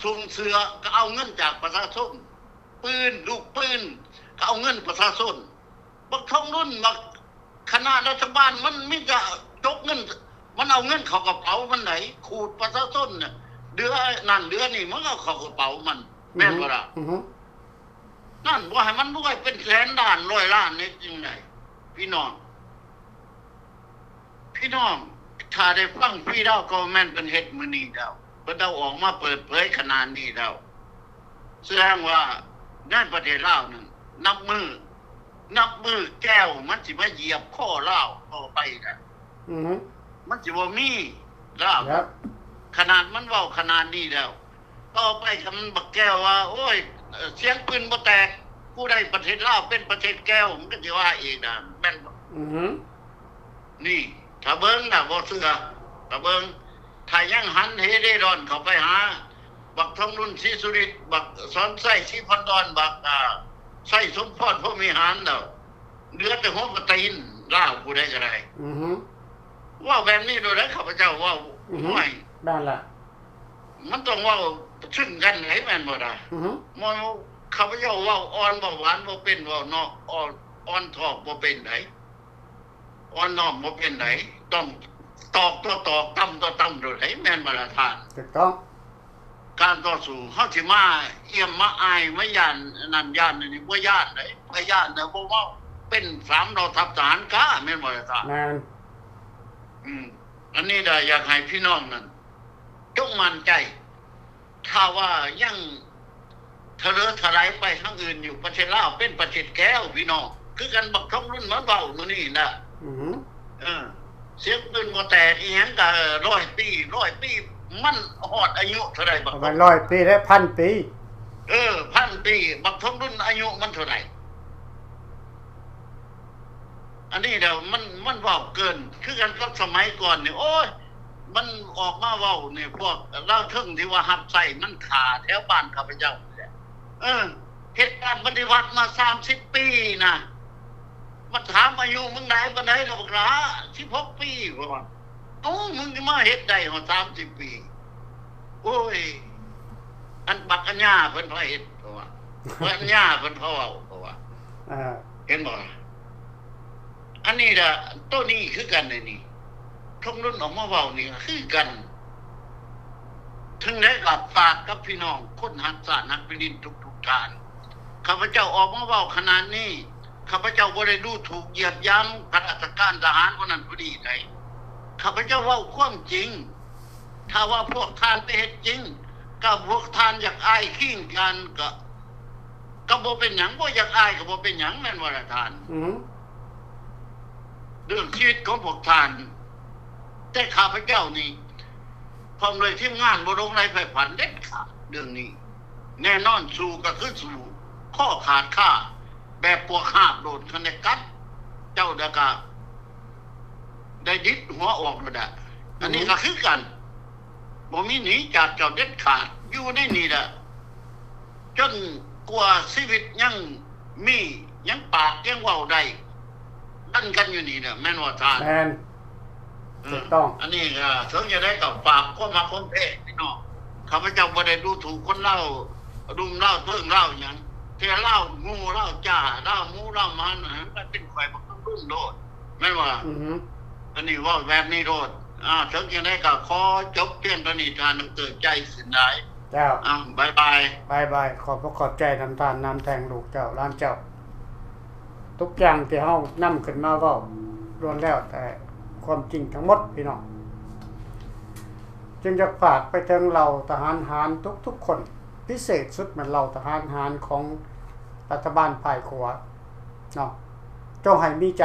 ຊຸ່ງເສື້ອກະເອົາເງິນຈາກປະຊາຊົນ ປືນ ລູກປືນກະເອົາເງິນປະຊາຊົນ. ບັກທອງລຸນ ບັກຄະນະລັດຖະບານ ມັນມີແຕ່ຈົກເງິນ ມັນເອົາເງິນເຂົ້າກະເປົາມັນໃດ໋ ຂູດປະຊາຊົນນະ ເດືອນັ້ນເດືອນີ້ ມັນເອົາເຂົ້າກະເປົາມັນ ແມ່ນບໍ່ລະ? ອືຮຶ. ນັ້ນ ບໍ່ໃຫ້ມັນລວຍເປັນແສນລ້ານຮ້ອຍລ້ານນີ້ຈັ່ງໃດ ພີ່ນ້ອງ? ພີ່ນ້ອງ ຖ້າໄດ້ຟັງ Freedom Government ເພິ່ນເຮັດມື້ນີ້ແລ້ວ ເພິ່ນເອົາອອກມາເປີດເຜີຍຂະໜາດນີ້ແລ້ວ ສະແດງວ່າໃນປະເທດລາວນັ້ນ ນັບມື້ ນັບມື້ແກ້ວມັນຊິມາຢຽບຄໍລາວຕໍ່ໄປນະ. ອືຮຶ. ມັນຊິບໍ່ມີລາວ ຂະໜາດມັນເວົ້າຂະໜາດນີ້ແລ້ວ ຕໍ່ໄປຄັນບັກແກ້ວວ່າ ໂອ້ຍ ເອີ ສຽງປືນບໍ່ແຕກ ກູໄດ້ປະເທດລາວເປັນປະເທດແກ້ວ ມັນກະຊິວ່າອີກນະ ແມ່ນບໍ່? ອືຮຶ. ນີ້ ຖ້າເບິ່ງນະ ບໍ່ເຊື່ອ ຖ້າເບິ່ງ ຖ້າຍັງຫັນເຫເລ່ຮ່ອນເຂົ້າໄປຫາ ບັກທອງລຸນ ສີສຸລິດ ບັກສອນໄຊ ສີພັນດອນ ບັກ ອາ ໄຊສົມພອນ ພົມວິຫານແລ້ວ ເຫຼືອແຕ່ຫົວປະຕີນລາວຜູ້ໃດກະໄດ້. ອືຮຶ. ເວົ້າແບບນີ້ໂລດເດີ ຂ້າພະເຈົ້າເວົ້າ. ອືຮຶ. ໂອ້ຍ ນັ້ນລະ ມັນຕ້ອງເວົ້າເຊິ່ງກັນໃດ໋ ແມ່ນບໍ່ລະ? ອືຮຶ. ໝໍ ຂ້າພະເຈົ້າເວົ້າອ່ອນ ເວົ້າຫວານບໍ່ເປັນ ເວົ້ານອກ ອ່ອນ ອ່ອນທອກບໍ່ເປັນໃດ໋ ອ່ອນນ້ອມບໍ່ເປັນໃດ໋ ຕ້ອງຕອກຕໍ່ຕອກ ຕຳຕໍ່ຕຳໂລດໃດ໋ ແມ່ນບໍ່ລະທ່ານ? ຖືກຕ້ອງ. ການຕໍ່ສູ້ ເຮົາຊິມາອຽມມາອາຍ ມາຢ້ານອັນນັ້ນຢ້ານອັນນີ້ ບໍ່ຢ້ານໃດ໋ ໃຜຢ້ານແລ້ວບໍ່ເວົ້າ ເປັນສາມເຫຼົ່າທັບທະຫານກ້າ ແມ່ນບໍ່ລະທ່ານ? ແມ່ນ. ອືມ ອັນນີ້ລະຢາກໃຫ້ພີ່ນ້ອງນັ້ນ ຈົ່ງໝັ້ນໃຈ ຖ້າວ່າຍັງທະເລີທະໄຫຼໄປທາງອື່ນຢູ່ ປະເທດລາວເປັນປະເທດແກ້ວ ພີ່ນ້ອງ ຄືກັນ ບັກທອງລຸນມາເວົ້າມື້ນີ້ນະ. ອືຮຶ. ເອີ ສຽງປືນບໍ່ແຕກອີ່ຫຍັງກະຮ້ອຍປີ ຮ້ອຍປີ ມັນຮອດອາຍຸເທົ່າໃດ ບັກ ປະມານຮ້ອຍປີ ແລະ ພັນປີ. ເອີ ພັນປີ ບັກທອງລຸນອາຍຸມັນເທົ່າໃດ? ອັນນີ້ແຫຼະ ມັນ ມັນເວົ້າເກີນ ຄືກັນກັບສະໄໝກ່ອນນີ້ ໂອ້ຍ ມັນອອກມາເວົ້ານີ້ ພວກລາວເທິງທີ່ວ່າຮັບໃຊ້ມັນຂ້າແຖວບ້ານຂ້າພະເຈົ້ານີ້ແຫຼະ. ເອີ ເຮັດການປະຕິວັດມາສາມສິບປີນະ ມາຖາມອາຍຸມຶງຫຼາຍປານໃດລະບັກຫຼ້າ? ສິບຫົກປີ ເຂົາວ່າ. ເອົ້າ ມຶງຊິມາເຮັດໄດ້ຮອດສາມສິບປີ? ໂອ້ຍ ອັນບັກອັນຍາເພິ່ນພາເຮັດ ເຂົາວ່າ ບັກອັນຍາເພິ່ນພາເວົ້າ ເຂົາວ່າ. ອ່າ ເຫັນບໍ່? ອັນນີ້ລະ ໂຕນີ້ຄືກັນນີ້ ທອງລຸນອອກມາເວົ້ານີ້ຄືກັນ. ເຖິງໃດກໍຝາກກັບພີ່ນ້ອງຄົນຮັກຊາດຮັກແຜ່ນດິນທຸກໆທ່ານ. ຂ້າພະເຈົ້າອອກມາເວົ້າຂະໜາດນີ້ ຂ້າພະເຈົ້າບໍ່ໄດ້ດູຖູກຢຽບຢາມຂ້າລາຊະການທະຫານຜູ້ນັ້ນຜູ້ນີ້ໃດ. ຂ້າພະເຈົ້າເວົ້າຄວາມຈິງ. ຖ້າວ່າພວກທ່ານໄປເຮັດຈິງ ກໍພວກທ່ານຢາກອ້າຍຄີງກັນ ກໍ ກໍບໍ່ເປັນຫຍັງ, ບໍ່ຢາກອ້າຍກໍບໍ່ເປັນຫຍັງ ແມ່ນບໍ່ລະທ່ານ? ອືມ ເລື່ອງຊີວິດຂອງພວກທ່ານ. ແຕ່ຂ້າພະເຈົ້ານີ້ ພ້ອມດ້ວຍທີມງານບໍ່ຫຼົງໄຫຼໃຝ່ຝັນເດັດຂາດເລື່ອງນີ້. ແນ່ນອນ ສູ້ກໍຄືສູ້ ຄໍຂາດຄາ ແບບປວກຫາບໂດດຄັນໄດ້ກັດເຈົ້າ ແລ້ວກໍໄດ້ດິດຫົວອອກໂລດແຫຼະ. ອັນນີ້ ອືຮຶ ກໍຄືກັນ ບໍ່ມີໜີຈາກເຈົ້າເດັດຂາດ ຢູ່ໃນນີ້ແຫຼະ ຈົນກວ່າຊີວິດຍັງມີ ຍັງປາກຍັງເວົ້າໄດ້ ດັນກັນຢູ່ນີ້ແຫຼະ ແມ່ນບໍ່ທ່ານ? ແມ່ນ ເອີ ຖືກຕ້ອງ. ອັນນີ້ກໍເຖິງຈະໄດ້ກໍຝາກຄວາມຮັກຄວາມແພງພີ່ນ້ອງ. ຂ້າພະເຈົ້າບໍ່ໄດ້ດູຖູກຄົນລາວ ລຸ່ມລາວເທິງລາວຫຍັງ ແຕ່ລາວໝູ່ລາວຈ້າ ລາວໝູ່ລາວໝານ ໃຫ້ມັນເປັນຂ້ອຍບັກລຸງໂລດ ແມ່ນບໍ່? ອືຮຶ ອັນນີ້ເວົ້າແບບນີ້ໂລດ. ອາ ເຖິງຈັ່ງໃດກໍຂໍຈົບພຽງເທົ່ານີ້ ທ່ານດອກເຕີ ໃຈເສັ້ນຫຼາຍ. ເຈົ້າ ອາ ບາຍບາຍ ບາຍບາຍ. ຂອບພະຂອບໃຈນຳທ່ານນຳແທ່ງ ລູກເຈົ້າ ຫຼານເຈົ້າ. ທຸກຢ່າງທີ່ເຮົານຳຂຶ້ນມາເວົ້າ ລ້ວນແລ້ວແຕ່ຄວາມຈິງທັງໝົດ ພີ່ນ້ອງ. ຈຶ່ງຢາກຝາກໄປເຖິງເຫຼົ່າທະຫານຫານທຸກໆຄົນ, ພິເສດສຸດແມ່ນເຫຼົ່າທະຫານຫານຂອງລັດຖະບານຝ່າຍຂວາເນາະ, ຈົ່ງໃຫ້ມີໃຈ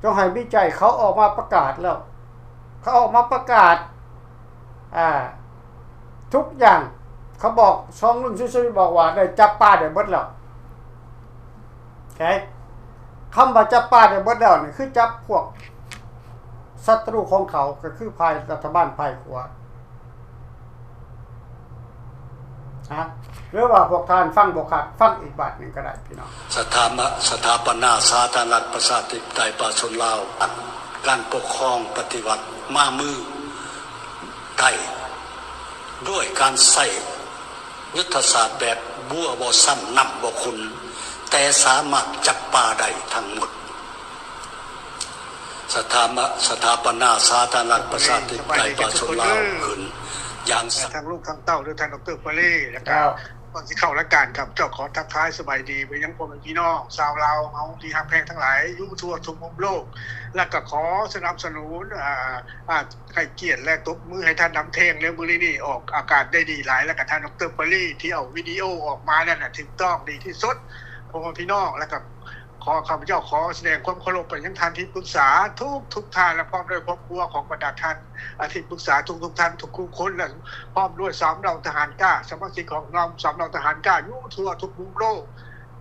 ຈົ່ງໃຫ້ມີໃຈ. ເຂົາອອກມາປະກາດແລ້ວ ເຂົາອອກມາປະກາດ ອ່າ ທຸກຢ່າງ. ເຂົາບອກ ສອງລຸນ ຊິບສີ່ ບອກວ່າໄດ້ຈັບປາໄດ້ເບິດແລ້ວ. ໂອເຄ ຄຳວ່າຈັບປາໄດ້ເບິດແລ້ວນີ້ ຄືຈັບພວກສັດຕູຂອງເຂົາ ກໍຄືຝ່າຍລັດຖະບານຝ່າຍຂວາ ຮະ ຫຼືວ່າພວກທ່ານຟັງບໍ່ຄັກ ຟັງອີກບາດໜຶ່ງກໍໄດ້ພີ່ນ້ອງ. ສະຖາມະ ສະຖາປະນາສາທາລະນະລັດ ປະຊາທິປະໄຕ ປະຊາຊົນລາວ ການປົກຄອງປະຕິວັດມາມືໄທ ດ້ວຍການໃຊ້ຍຸດທະສາດແບບບົວບໍ່ຊ້ຳນ້ຳບໍ່ຂຸ່ນ ແຕ່ສາມາດຈັບປາໄດ້ທັງໝົດ. ສະຖາມະ ສະຖາປະນາສາທາລະນະລັດ ປະຊາທິປະໄຕ ປະຊາຊົນລາວຂຶ້ນຢ່າງ ທັງລູກທັງເຕົ້າ ຫຼື ທ່ານດອກເຕີ ປາລີ ແລ້ວກໍ ກ່ອນຊິເຂົ້າລາຍການ ຂ້າພະເຈົ້າຂໍທັກທາຍສະບາຍດີໄປຍັງພໍ່ແມ່ພີ່ນ້ອງຊາວລາວເຮົາທີ່ຮັກແພງທັງຫຼາຍ ຢູ່ທົ່ວທຸກມຸມໂລກ ແລ້ວກໍຂໍສະໜັບສະໜູນ ອ່າ ອ່າ ໃຫ້ກຽດ ແລະ ຕົບມືໃຫ້ທ່ານນຳແທ່ງໃນມື້ນີ້ອອກອາກາດໄດ້ດີຫຼາຍ ແລ້ວກໍທ່ານດອກເຕີ ປາລີ ທີ່ເອົາວິດີໂອອອກມານັ້ນນະ ຖືກຕ້ອງດີທີ່ສຸດ ພໍ່ແມ່ພີ່ນ້ອງ ແລ້ວກໍ ຂໍ ຂ້າພະເຈົ້າຂໍສະແດງຄວາມເຄົາລົບໄປຍັງທ່ານທີ່ປຶກສາທຸກໆທ່ານ ແລະ ພ້ອມດ້ວຍຄອບຄົວຂອງບັນດາທ່ານ ອາ ທີ່ປຶກສາທຸກໆທ່ານທຸກໆຄົນ ແລະ ພ້ອມດ້ວຍສາມເຫຼົ່າທະຫານກ້າ ສະມາຊິກຂອງເຮົາສາມເຫຼົ່າທະຫານກ້າຢູ່ທົ່ວທຸກມຸມໂລກ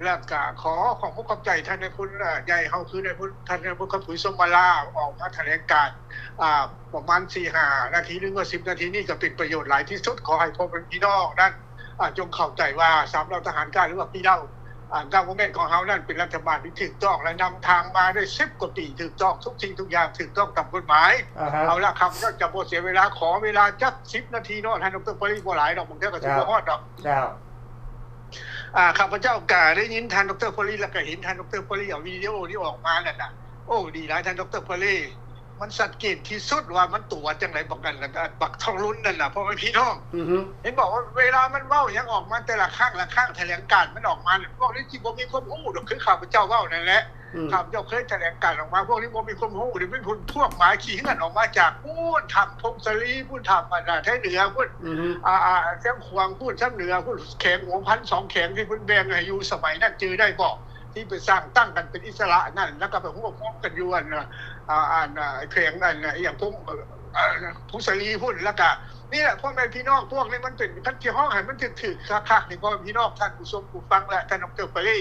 ແລະ ກະຂໍຂອບອົກຂອບໃຈທ່ານນາຍພົນ ອາ ໃຫຍ່ເຮົາ ຄືນາຍພົນ ທ່ານນາຍພົນຄຳຜຸຍ ສົມມາລາ ອອກມາຖະແຫຼງການ ອາ ປະມານສີ່ຫ້ານາທີ ຫຼືວ່າສິບນາທີນີ້ ກະເປັນປະໂຫຍດຫຼາຍທີ່ສຸດ. ຂໍໃຫ້ພໍ່ແມ່ພີ່ນ້ອງນັ້ນ ອາ ຈົ່ງເຂົ້າໃຈວ່າສາມເຫຼົ່າທະຫານກ້າ ຫຼືວ່າປີເຫຼົ່າ ອ່າ government ຂອງເຮົານັ້ນເປັນລັດຖະບານທີ່ຖືກຕ້ອງ ແລະ ນຳທາງມາໄດ້ສິບກວ່າປີ ຖືກຕ້ອງ ທຸກສິ່ງທຸກຢ່າງຖືກຕ້ອງຕາມກົດໝາຍ. ອາຮະ ເອົາລະ ຂ້າພະເຈົ້າຈະບໍ່ເສຍເວລາ ຂໍເວລາຈັກສິບນາທີເນາະ ທ່ານດອກເຕີ ປາລີ ບໍ່ຫຼາຍດອກ ບາງເທື່ອກໍຊິບໍ່ຮອດດອກ. ເຈົ້າ ອາ ຂ້າພະເຈົ້າກະໄດ້ຍິນທ່ານດອກເຕີ ປາລີ ແລ້ວກະເຫັນທ່ານດອກເຕີ ປາລີ ເອົາວິດີໂອນີ້ອອກມານັ້ນນະ ໂອ້ ດີຫຼາຍ ທ່ານດອກເຕີ ປາລີ. ມັນຊັດເຈນທີ່ສຸດວ່າມັນຕົວະຈັ່ງໃດ ບັກອັນ ບັກທອງລຸນນັ້ນນະ ພໍ່ແມ່ພີ່ນ້ອງ. ອືຮຶ ເຫັນບອກວ່າເວລາມັນເວົ້າຫຍັງອອກມາແຕ່ລະຄັ້ງລະຄັ້ງ ຖະແຫຼງການມັນອອກມາ ພວກນີ້ຊິບໍ່ມີຄວາມຮູ້ດອກ ຄືຂ້າພະເຈົ້າເວົ້ານັ້ນແຫຼະ. ອືມ ຂ້າພະເຈົ້າເຄີຍຖະແຫຼງການອອກມາ ພວກນີ້ບໍ່ມີຄວາມຮູ້ ນີ້ເປັນພວກໝາຂີ້ເຫື່ອນອອກມາຈາກພຸ້ນ ຖ້ຳພົງສະລີ ພຸ້ນ ຖ້ຳ ອັນນະ ໄທເໜືອພຸ້ນ ອືຮຶ ອາ ອາ ຊຽງຂວາງພຸ້ນ ຊຽງເໜືອພຸ້ນ ແຂວງຫົວພັນ ສອງແຂວງທີ່ເພິ່ນແບ່ງໃຫ້ຢູ່ສະໄໝນັ້ນ ຈື່ໄດ້ບໍ່? ທີ່ໄປສ້າງຕັ້ງກັນເປັນອິດສະຫຼະນັ້ນ ແລ້ວກໍໄປຮວບຮວມກັນຢູ່ ອັນ ອ່າ ອັນ ອ່າ ແຂວງ ອັນ ອີ່ຫຍັງ ຜົງ ເອີ ຜົງສາລີພຸ້ນ. ແລ້ວກໍນີ້ແຫຼະ ພໍ່ແມ່ພີ່ນ້ອງ ພວກນີ້ມັນເປັນ ຄັນຊິຮ້ອງໃຫ້ມັນຖືກໆ ຄັກໆ ນີ້ ພໍ່ແມ່ພີ່ນ້ອງ ທ່ານຜູ້ຊົມຜູ້ຟັງ ແລະ ທ່ານດອກເຕີ ປາລີ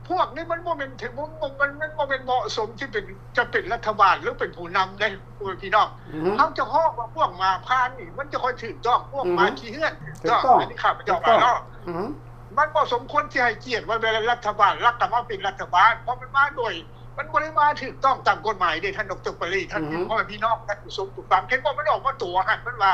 ພວກນີ້ມັນບໍ່ແມ່ນ ມັນ ມັນ ມັນບໍ່ແມ່ນເໝາະສົມທີ່ເປັນ ຈະເປັນລັດຖະບານ ຫຼື ເປັນຜູ້ນຳເດ້ ພໍ່ແມ່ພີ່ນ້ອງ. ອືຮຶ ເຮົາຈະຮ້ອງວ່າພວກໝາພານນີ້ ມັນຈະຄ່ອຍຖືກຕ້ອງ ພວກ ອືຮຶ ໝາຂີ້ເຫື່ອນຖືກຕ້ອງ ຖືກຕ້ອງ ອັນນີ້ຂ້າພະເຈົ້າວ່າເນາະ. ອືຮຶ ມັນບໍ່ສົມຄວນທີ່ໃຫ້ກຽດວ່າເວລາລັດຖະບານລັດກະມາເປັນລັດຖະບານ ເພາະມັນມາດ້ວຍ ມັນບໍ່ໄດ້ມາຖືກຕ້ອງຕາມກົດໝາຍເດ້ ທ່ານດອກເຕີ ປາລີ ທ່ານ ອືຮຶ ພໍ່ແມ່ພີ່ນ້ອງ ທ່ານຜູ້ຊົມຜູ້ຟັງ ເຫັນບໍ່ ມັນອອກມາຕົວະຫັ້ນ ມັນວ່າ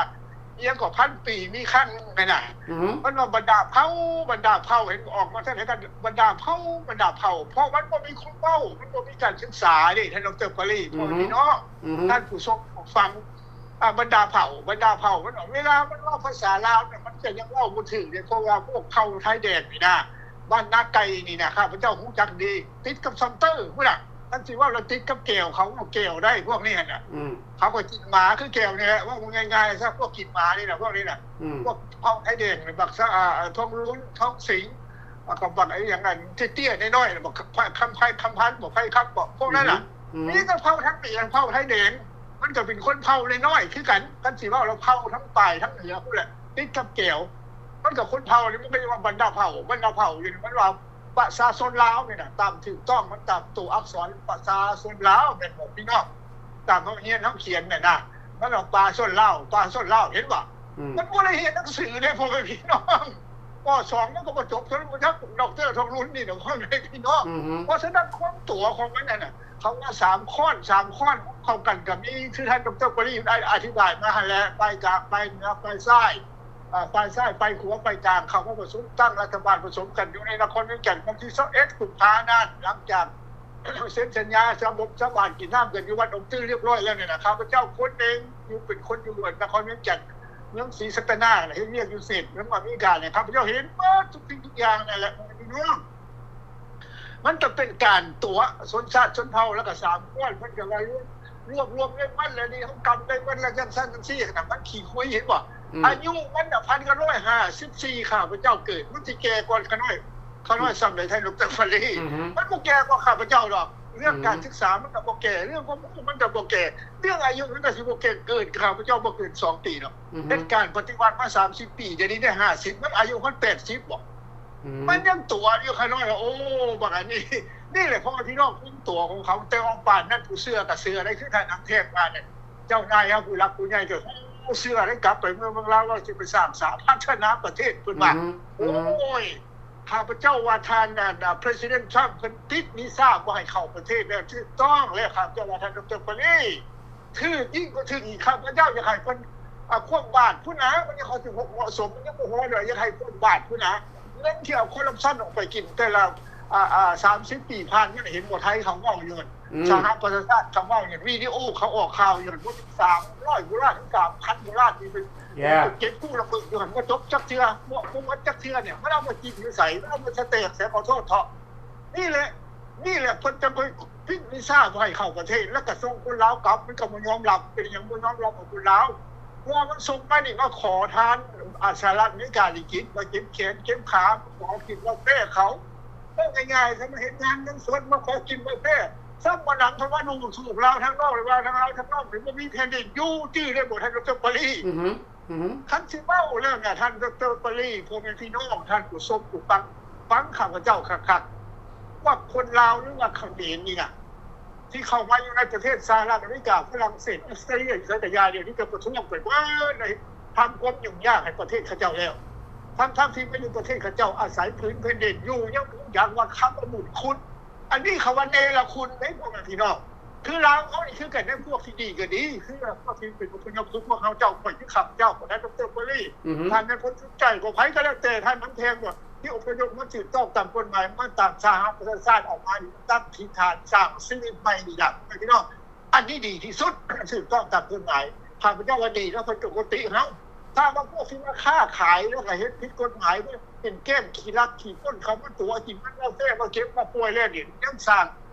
ອີ່ຫຍັງກໍພັນປີມີຄັ້ງຫັ້ນນະ. ອືຮຶ ມັນວ່າບັນດາເຜົ່າ ບັນດາເຜົ່າ ເຫັນອອກມາທ່ານ ໃຫ້ກັນບັນດາເຜົ່າ ບັນດາເຜົ່າ ເພາະມັນບໍ່ມີຄວາມເວົ້າ ມັນບໍ່ມີການສຶກສາເດ້ ທ່ານດອກເຕີ ປາລີ ອືຮຶ ພໍ່ແມ່ພີ່ນ້ອງ ອືຮຶ ທ່ານຜູ້ຊົມຜູ້ຟັງ. ອ່າ ບັນດາເຜົ່າ ບັນດາເຜົ່າມັນອອກ ເວລາມັນເວົ້າພາສາລາວນີ້ ມັນກໍຍັງເວົ້າບໍ່ຖືກເດ ເພາະວ່າພວກເຜົ່າຊາຍແດນນີ້ນະ ບ້ານນາໄກ່ນີ້ນະ ຂ້າພະເຈົ້າຮູ້ຈັກດີ ຕິດກັບຊອນເຕີພຸ້ນນະ ຄັນຊິເວົ້າແລ້ວຕິດກັບແກວ ເຂົາເວົ້າແກວໄດ້ ພວກນີ້ຫັ້ນນະ ເຂົາກໍກິນໝາຄືແກວນີ້ແຫຼະ ເວົ້າງ່າຍໆຊະ ພວກກິນໝານີ້ນະ ພວກນີ້ນະ ພວກເຜົ່າຊາຍແດນນີ້ ບັກສະ ອາ ທອງລຸນ ທອງສິງ ແລ້ວກໍບັກອີ່ຫຍັງອັນເຕ້ຍໆນ້ອຍໆ ບັກຄຳໄພ ຄຳພັນ ບໍ່ ໄພຄຳບໍ່ ພວກນັ້ນນະ ມີແຕ່ເຜົ່າທາງເໜືອ ເຜົ່າຊາຍແດນ ມັນກໍເປັນຄົນເຜົ່ານ້ອຍໆຄືກັນ ຄັນຊິເວົ້າແລ້ວເຜົ່າທາງປາຍທາງເໜືອພຸ້ນແຫຼະ ຕິດກັບແກວ ມັນກໍຄົນເຜົ່ານີ້ ມັນກໍເອີ້ນວ່າບັນດາເຜົ່າ ບັນດາເຜົ່າຢູ່ນີ້ ມັນວ່າປະຊາຊົນລາວນີ້ນະ ຕາມຖືກຕ້ອງ ມັນຕາມຕົວອັກສອນປະຊາຊົນລາວ ແມ່ນບໍ່ພີ່ນ້ອງ? ຕາມເຮົາຮຽນເຮົາຂຽນແມ່ນນະ ມັນວ່າປະຊາຊົນລາວ ປະຊາຊົນລາວ ເຫັນບໍ່? ມັນບໍ່ໄດ້ຮຽນໜັງສືເດ້ ພໍ່ແມ່ພີ່ນ້ອງ ປໍສອງ ມັນກໍບໍ່ຈົບ ເຖິງບໍ່ຈັກດອກເຕີທອງລຸນນີ້ດອກ ພໍ່ແມ່ພີ່ນ້ອງ ເພາະສະນັ້ນຄວາມຕົວຂອງມັນນັ້ນນະ ຄຳວ່າສາມຄ້ອນ ສາມຄ້ອນເຂົ້າກັນກໍມີ ຄືທ່ານດອກເຕີປະລີ ໄດ້ອະທິບາຍມາຫັ້ນແຫຼະ ປາຍກາງ ປາຍເໜືອ ປາຍຊ້າຍ ອາ ປາຍຊ້າຍ ປາຍຂວາ ປາຍກາງ ເຂົ້າມາປະຊຸມ ຕັ້ງລັດຖະບານປະສົມກັນຢູ່ໃນນະຄອນວຽງຈັນ ວັນທີຊາວເອັດ ກຸມພານັ້ນ ຫຼັງຈາກ ເຊັນສັນຍາສາບົບສາບານກິນນ້ຳກັນຢູ່ວັດອົງຕື້ຮຽບຮ້ອຍແລ້ວນີ້ນະ ຂ້າພະເຈົ້າຄົນໜຶ່ງຢູ່ ເປັນຄົນຢູ່ນະຄອນວຽງຈັນ ເມືອງສີສັດຕະນາ ເຮັດວຽກຢູ່ເສດ ເມືອງອາເມລິການີ້ ຂ້າພະເຈົ້າເຫັນໝົດທຸກສິ່ງທຸກຢ່າງນັ້ນແຫຼະ ພີ່ນ້ອງ ມັນກໍເປັນການຕົວະຊົນຊາດຊົນເຜົ່າ ແລ້ວກໍສາມກ້ອນ ເພິ່ນກໍວ່າລວບລວມໄດ້ໝົດແລ້ວ ນິຍົມກຳໄດ້ໝົດແລ້ວ ຈັ່ງຊັ້ນຈັ່ງຊີ້ນະ ມັນຂີ້ຄຸຍ ເຫັນບໍ່? ອາຍຸມັນນະ ພັນເກົ້າຮ້ອຍຫ້າສິບສີ່ ຂ້າພະເຈົ້າເກີດ ມັນຊິແກ່ກ່ອນຂ້ານ້ອຍ ຂ້ານ້ອຍສ່ຳໃດ ທ່ານດອກເຕີຟາຣີ ມັນບໍ່ແກ່ກວ່າຂ້າພະເຈົ້າດອກ ເລື່ອງການສຶກສາມັນກໍບໍ່ແກ່ ເລື່ອງຄວາມຮູ້ມັນກໍບໍ່ແກ່ ເລື່ອງອາຍຸມັນກໍຊິບໍ່ແກ່ ເກີດ ຂ້າພະເຈົ້າບໍ່ເກີນສອງປີດອກ ເຮັດການປະຕິວັດມາສາມສິບປີ ດຽວນີ້ໄດ້ຫ້າສິບ ມັນອາຍຸຮອດແປດສິບບໍ ມັນຍັງຕົວະຢູ່ຂ້ານ້ອຍວ່າ ໂອ້ ບັກອັນນີ້ ນີ້ແຫຼະ ພໍ່ແມ່ພີ່ນ້ອງ ຄວາມຕົວະຂອງເຂົາ ແຕ່ວ່າປານນັ້ນຜູ້ເຊື່ອກໍເຊື່ອໄດ້ ຄືທ່ານນຳແທກວ່ານັ້ນ ເຈົ້ານາຍເຮົາຜູ້ຫຼັກຜູ້ໃຫຍ່ກໍຮູ້ເຊື່ອໄດ້ ກັບໄປເມືອງເມືອງລາວ ວ່າຊິໄປສ້າງສາພັດທະນາປະເທດ ເພິ່ນວ່າ ໂອ້ຍ ຂ້າພະເຈົ້າວ່າທ່ານ ອາ President Trump ເພິ່ນປິດວີຊາບໍ່ໃຫ້ເຂົ້າປະເທດແລ້ວ ຖືກຕ້ອງແລ້ວ ຂ້າພະເຈົ້າວ່າທ່ານ ດຣ. ປາລີ ຖືກ ຍິ່ງກວ່າຖືກອີກ ຂ້າພະເຈົ້າຢາກໃຫ້ເພິ່ນ ອາ ຄວ່ຳບາດພຸ້ນນະ ມັນຍັງເຂົ້າເຖິງເຫາະສົມ ມັນຍັງບໍ່ຮອດເລີຍ ຢາກໃຫ້ຄວ່ຳບາດພຸ້ນນະ ເງິນທີ່ເອົາຄໍຣັບຊັນອອກໄປກິນແຕ່ລະ ອາ ອາ ສາມສິບປີຜ່ານມາ ເຫັນບໍ່ ໄທເຂົາເວົ້າຢູ່ ສະຫະປະຊາຊາດເຂົາເວົ້າຢູ່ ວິດີໂອເຂົາອອກຂ່າວຢູ່ ບໍ່ເຖິງສາມຮ້ອຍໂດລາ ສາມພັນໂດລາ ທີ່ໄປເກັບກູ້ລະເບີດຢູ່ຫັ້ນ ບໍ່ຈົບຈັກເທື່ອ ບໍ່ ບໍ່ໝົດຈັກເທື່ອນີ້ ມັນເອົາມາກິນຢູ່ໃສ ມັນເອົາມາສະແຕກໃສ ຂໍໂທດເຖາະ ນີ້ແຫຼະ ນີ້ແຫຼະ ເພິ່ນຈັ່ງໄປປິດວີຊາບໍ່ໃຫ້ເຂົ້າປະເທດ ແລ້ວກໍສົ່ງຄົນລາວກັບ ມັນກໍບໍ່ຍອມຮັບ ເປັນຫຍັງບໍ່ຍອມຮັບເອົາຄົນລາວ ເພາະວ່າມັນສົ່ງມານີ້ມາຂໍທານ ອາ ສະຫະລັດອາເມລິການີ້ກິນ ມາເຈັບແຂນເຈັບຂາ ມາຂໍກິນເຫຼົ້າແປ້ເຂົາ ເວົ້າງ່າຍໆ ຖ້າມາເຮັດງານເງິນສົດ ມາຂໍກິນເຫຼົ້າແປ້ ຊ້ຳວ່າໜັງ ຖ້າວ່າດູຖູກລາວທາງນອກ ຫຼືວ່າທາງລາວທາງນອກນີ້ ບໍ່ມີແຜ່ນດິນຢູ່ ຈື່ໄດ້ບໍ່ ທ່ານ ດຣ. ປາລີ? ຄັນຊິເວົ້າແລ້ວນະ ທ່ານ ດຣ. ປາລີ ພໍ່ແມ່ພີ່ນ້ອງ ທ່ານຜູ້ຊົມຜູ້ຟັງ ຟັງຂ້າພະເຈົ້າຄັກໆ ພວກຄົນລາວ ຫຼືວ່າຂະເໝນນີ້ນະ ທີ່ເຂົ້າມາຢູ່ໃນປະເທດສະຫະລັດອາເມລິກາ ຝຣັ່ງເສດ ອົດສະຕາລີ ອີ່ຫຍັງກະຢ່າ ດຽວນີ້ກະປະທ້ວງໄປເບິດ ໄດ້ທຳຄວາມຫຍຸ້ງຍາກໃຫ້ປະເທດເຂົາເຈົ້າແລ້ວ ທັງໆທີ່ມາຢູ່ປະເທດເຂົາເຈົ້າ ອາໄສຜືນແຜ່ນດິນຢູ່ ຍັງບໍ່ຮູ້ຈັກວ່າຄຳວ່າບຸນຄຸນ ອັນນີ້ເຂົາວ່າເນລະຄຸນເດ້ ພໍ່ແມ່ພີ່ນ້ອງ ຄືລາວເຮົານີ້ຄືກັນເດ້ ພວກທີ່ດີກໍດີ ຄືພວກທີ່ເປັນອົບພະຍົບ ຄືພວກເຮົາເຈົ້າ ຂ້ອຍຄືຂ້າພະເຈົ້າ ທ່ານ ດຣ. ປາລີ ທ່ານແມ່ນຄົນສຸດໃຈ ຂອງໃຜກໍແລ້ວແຕ່ ທ່ານ ມັນແພງ ທີ່ອົບພະຍົບມາຖືກຕ້ອງຕາມກົດໝາຍ ມາຕາມສະຫະປະຊາຊາດອອກມານີ້ ຕັ້ງທິດຖານສ້າງຊີວິດໃໝ່ນີ້ລະ ພີ່ນ້ອງ ອັນນີ້ດີທີ່ສຸດ ຖືກຕ້ອງຕາມກົດໝາຍ ຂ້າພະເຈົ້າວ່າດີ ແລ້ວເພິ່ນກໍປົກກະຕິເຮົາ ຖ້າວ່າພວກທີ່ມາຄ້າຂາຍ ແລ້ວກໍເຮັດຜິດກົດໝາຍ ເປັນແກ້ງຂີ້ລັກຂີ້ປຸ້ນ ເຂົາມາຕົວະກິນເງິນເຮົາແທ້ ມາເກັບມາປ່ວຍແລ້ວນີ້ ຍັງສ້າງ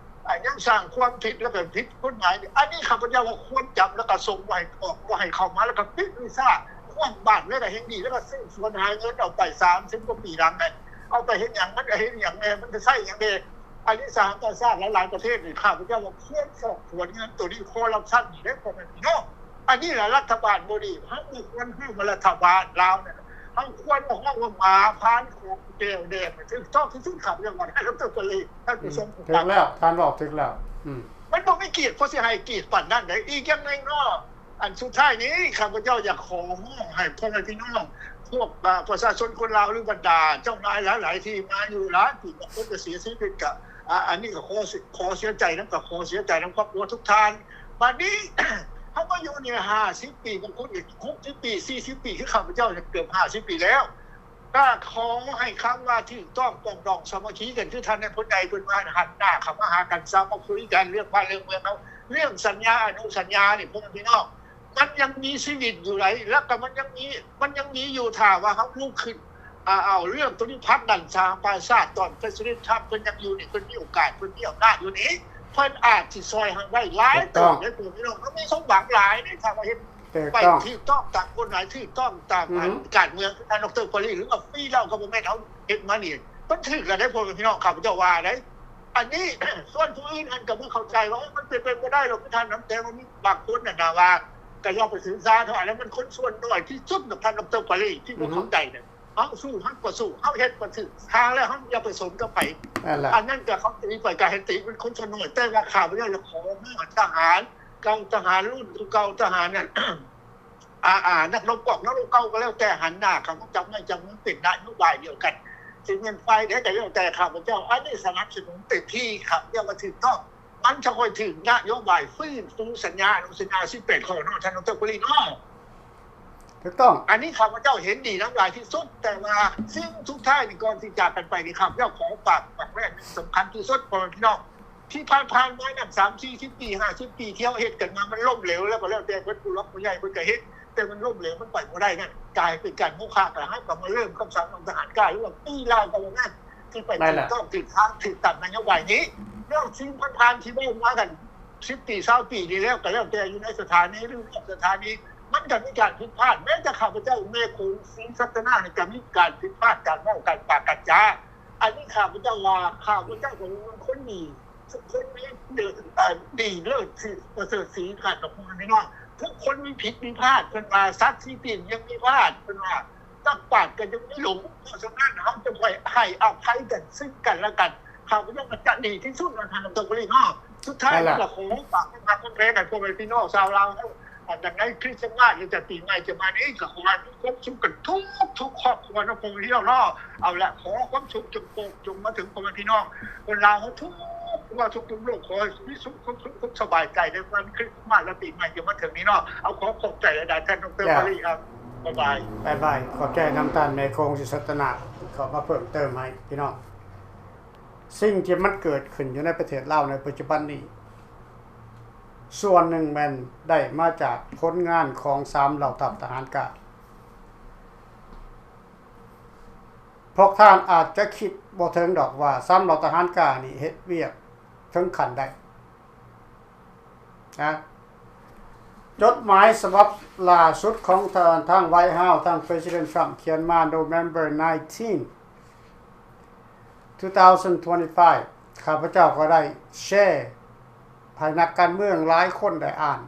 ອາ ຍັງສ້າງຄວາມຜິດ ແລ້ວກໍຜິດກົດໝາຍ ອັນນີ້ຂ້າພະເຈົ້າວ່າຄວນຈັບ ແລ້ວກໍສົ່ງບໍ່ໃຫ້ອອກ ບໍ່ໃຫ້ເຂົ້າມາ ແລ້ວກໍປິດວີຊາ ຄວ່ຳບາດ ແລ້ວກໍແຮ່ງດີ ແລ້ວກໍສືບສວນຫາເງິນເອົາໄປ ສາມສິບກວ່າປີຫຼັງນັ້ນ ເອົາໄປເຮັດຫຍັງ ມັນກໍເຮັດຫຍັງແດ່ ມັນໄປໃຊ້ຫຍັງແດ່ ອັນນີ້ສະຫະປະຊາຊາດຫຼາຍໆປະເທດນີ້ ຂ້າພະເຈົ້າວ່າຄວນສອບສວນເງິນໂຕນີ້ ຄໍຣັບຊັນນີ້ເດ້ ພໍ່ແມ່ພີ່ນ້ອງ ອັນນີ້ລະລັດຖະບານບໍ່ດີ ເຮົາບໍ່ຄວນຮ້ອງວ່າລັດຖະບານລາວນັ້ນ ເຮົາຄວນຮ້ອງວ່າໝາພານຂອງແກວແດງ ຖືກຕ້ອງທີ່ສຸດ ຂ້າພະເຈົ້າວ່າ ທ່ານ ດຣ. ປາລີ ທ່ານຜູ້ຊົມ ຖືກແລ້ວ ທ່ານເວົ້າຖືກແລ້ວ ມັນບໍ່ມີກຽດ ເພາະຊິໃຫ້ກຽດປານນັ້ນໃດ ອີກຢ່າງໜຶ່ງເນາະ ອັນສຸດທ້າຍນີ້ ຂ້າພະເຈົ້າຢາກຂໍຮ້ອງໃຫ້ພໍ່ແມ່ພີ່ນ້ອງ ພວກ ອາ ປະຊາຊົນຄົນລາວ ຫຼື ບັນດາເຈົ້ານາຍຫຼາຍໆທີ່ມາຢູ່ຫຼາຍປີ ບາງຄົນກໍເສຍຊີວິດ ກະ ອາ ອັນນີ້ກໍຂໍ ຂໍເສຍໃຈນຳ ກໍຂໍເສຍໃຈນຳຄອບຄົວທຸກທ່ານ ບາດນີ້ ເຮົາມາຢູ່ນີ້ຫ້າສິບປີ ບາງຄົນກໍຫົກສິບປີ ສີ່ສິບປີ ຄືຂ້າພະເຈົ້າເກືອບຫ້າສິບປີແລ້ວ ກໍຂໍໃຫ້ຄຳວ່າຖືກຕ້ອງປອງດອງສາມັກຄີກັນ ຄືທ່ານນາຍພົນໃຫຍ່ເພິ່ນວ່າຫັ້ນ ຫັນໜ້າເຂົ້າມາຫາກັນ ສາມັກຄຸຍກັນ ເລື່ອງບ້ານເລື່ອງເມືອງເຮົາ ເລື່ອງສັນຍາອະນຸສັນຍານີ້ ພໍ່ແມ່ພີ່ນ້ອງ ມັນຍັງມີຊີວິດຢູ່ໃດ໋ ແລ້ວກໍມັນຍັງມີ ມັນຍັງມີຢູ່ ຖ້າວ່າເຮົາລຸກຂຶ້ນ ອ່າ ເອົາເລື່ອງໂຕນີ້ຜັກດັນສະຫະປະຊາຊາດ ຕອນປະທານາທິບໍດີທຣຳເພິ່ນຍັງຢູ່ນີ້ ເພິ່ນມີໂອກາດ ເພິ່ນມີອຳນາດຢູ່ນີ້ ເພິ່ນອາດຊິຊ່ອຍເຮົາໄດ້ຫຼາຍເຕີບເດ້ ພໍ່ແມ່ພີ່ນ້ອງ. ເຮົາມີສົມຫວັງຫຼາຍເດ້ ຖ້າວ່າເຮັດໄປຖືກຕ້ອງຕາມກົດໝາຍ ຖືກຕ້ອງຕາມການເມືອງ ທ່ານ ດຣ. ປາຣີ ຫຼືວ່າຟຣີລາວ ກໍບໍ່ແມ່ນເຮົາເຮັດມານີ້ ມັນຖືກແລ້ວເດ້ ພໍ່ແມ່ພີ່ນ້ອງ ຂ້າພະເຈົ້າວ່າເດ້. ອັນນີ້ ສ່ວນຜູ້ອື່ນຫັ້ນກໍບໍ່ເຂົ້າໃຈວ່າ ເອີ ມັນເປັນໄປບໍ່ໄດ້ດອກ ຄືທ່ານນຳ ແຕ່ວ່າມີບາງຄົນນັ້ນນະວ່າ ກໍຢ່າໄປຖືສາເນາະ ອັນນັ້ນມັນຄົນສ່ວນນ້ອຍທີ່ສຸດນະ ທ່ານ ດຣ. ປາຣີ ທີ່ບໍ່ເຂົ້າໃຈນະ. ເຮົາສູ້ ເຮົາກໍສູ້ ເຮົາເຮັດກໍຖືກທາງແລ້ວ ເຮົາຢ່າໄປສົນກັບໃຜ. ອັນນັ້ນກໍເຂົາຕີໄປກໍໃຫ້ຕີ ມັນຄົນສ່ວນນ້ອຍ. ແຕ່ວ່າຂ້າພະເຈົ້າຢາກຂໍຮ້ອງທະຫານເກົ່າ ທະຫານລຸ້ນເກົ່າ ທະຫານນັ້ນ ອ່າ ອ່າ ນັກລົບກອກ ນັກລົບເກົ່າກໍແລ້ວແຕ່ ຫັນໜ້າເຂົ້າມາຈັບໄມ້ຈັບມື ເປັນນະໂຍບາຍດຽວກັນ ຊິແມ່ນຝ່າຍໃດກໍແລ້ວແຕ່ ຂ້າພະເຈົ້າ ອັນນີ້ສະໜັບສະໜູນເຕັມທີ່ ຂ້າພະເຈົ້າວ່າຖືກຕ້ອງ. ມັນຈະຄ່ອຍຖືກນະໂຍບາຍຟື້ນຟູສັນຍາ ອະນຸສັນຍາສິບແປດຂໍ້ເນາະ ທ່ານ ດຣ. ປາຣີ ເນາະ. ຖືກຕ້ອງ ອັນນີ້ຂ້າພະເຈົ້າເຫັນດີນຳຫຼາຍທີ່ສຸດ. ແຕ່ວ່າສິ່ງສຸດທ້າຍນີ້ ກ່ອນທີ່ຈາກກັນໄປນີ້ ຂ້າພະເຈົ້າຂໍຝາກ ຝາກໄວ້ອັນໜຶ່ງສຳຄັນທີ່ສຸດ ພໍ່ແມ່ພີ່ນ້ອງ. ທີ່ຜ່ານໆມານັ້ນ ສາມສີ່ສິບປີ ຫ້າສິບປີ ທີ່ເຮົາເຮັດກັນມາ ມັນລົ້ມເຫຼວແລ້ວກໍແລ້ວແຕ່ ເພິ່ນຜູ້ຫຼັກຜູ້ໃຫຍ່ເພິ່ນກໍເຮັດ ແຕ່ມັນລົ້ມເຫຼວ ມັນໄປບໍ່ໄດ້ນັ້ນ ກາຍເປັນການໂມຄະ. ກໍເຮົາກໍມາເລີ່ມກັບສາມເຫຼົ່າທະຫານກ້າ ຫຼືວ່າຟຣີລາວກໍວ່ານັ້ນ ທີ່ໄປຖືກຕ້ອງ ຖືກທາງ ຖືກຕາມນະໂຍບາຍນີ້. ເລື່ອງສິ່ງຜ່ານໆທີ່ເວົ້າມາກັນ ສິບປີ ຊາວປີນີ້ແລ້ວ ກໍແລ້ວແຕ່ຢູ່ໃນສະຖານີ ຫຼື ນອກສະຖານີ ມັນກໍມີການຜິດພາດ. ແມ້ແຕ່ຂ້າພະເຈົ້າ ແມ່ໂຂງ ສີສັດຕະນາກ ນີ້ກໍມີການຜິດພາດ ການເວົ້າ ການປາກ ການຈາ. ອັນນີ້ຂ້າພະເຈົ້າວ່າ ຂ້າພະເຈົ້າກໍເປັນຄົນດີ ທຸກຄົນມີເດີ ເອີ ດີເລີດສີປະເສີດສີ ຂ້າກັບພໍ່ແມ່ພີ່ນ້ອງ ທຸກຄົນມີຜິດມີພາດ. ເພິ່ນວ່າ ສັດສີ່ຕີນຍັງມີພາດ ເພິ່ນວ່າ ນັກປາດກໍຍັງມີຫຼົງ. ເພາະສະນັ້ນ ເຮົາຈະຄ່ອຍໃຫ້ອະໄພກັນ ຊຶ່ງກັນແລະກັນ. ຂ້າພະເຈົ້າກໍຈະດີທີ່ສຸດນະ ທ່ານ ດຣ. ປາຣີ ເນາະ. ສຸດທ້າຍນີ້ກໍຂໍຝາກຄວາມຮັກຄວາມແພງໃຫ້ພໍ່ແມ່ພີ່ນ້ອງຊາວລາວເຮົາ ອັນໃນຄຣິສຕະມາດ ຫຼືຈະປີໃໝ່ຈະມານີ້ ກໍຂໍໃຫ້ມີຄວາມສຸກກັນທຸກໆຄອບຄົວເນາະ ພໍ່ແມ່ພີ່ນ້ອງເນາະ. ເອົາລະ ຂໍຄວາມສຸກຈົ່ງໂປດຈົງມາເຖິງພໍ່ແມ່ພີ່ນ້ອງຄົນລາວເຮົາທຸກທົ່ວທຸກມຸມໂລກ ຂໍໃຫ້ມີສຸກ ຄວາມສຸກ ຄວາມສະບາຍໃຈໃນວັນຄຣິສຕະມາດ ແລະ ປີໃໝ່ຈະມາເຖິງນີ້ເນາະ. ເອົາ ຂໍຂອບໃຈຫຼາຍໆ ທ່ານ ດຣ. ປາຣີ ຄັບ. ບາຍບາຍ. ຂອບໃຈນຳທ່ານແມ່ໂຂງ ສີສັດຕະນາກ ເຂົ້າມາເພີ່ມເຕີມໃຫ້ພີ່ນ້ອງ. ສິ່ງທີ່ມັນເກີດຂຶ້ນຢູ່ໃນປະເທດລາວໃນປັດຈຸບັນນີ້ ສ່ວນໜຶ່ງແມ່ນໄດ້ມາຈາກຜົນງານຂອງສາມເຫຼົ່າທັບທະຫານກ້າ. ພວກທ່ານອາດຈະຄິດບໍ່ເຖິງດອກວ່າ ສາມເຫຼົ່າທະຫານກ້ານີ້ເຮັດວຽກເຖິງຂັ້ນໃດ. ນະ ຈົດໝາຍສະບັບລ່າສຸດຂອງທາງ ທາງ White House ທາງ President Trump ຂຽນມາ November nineteen, two thousand twenty-five ຂ້າພະເຈົ້າກໍໄດ້ແຊໃຫ້ນັກການເມືອງຫຼາຍຄົນໄດ້ອ່ານ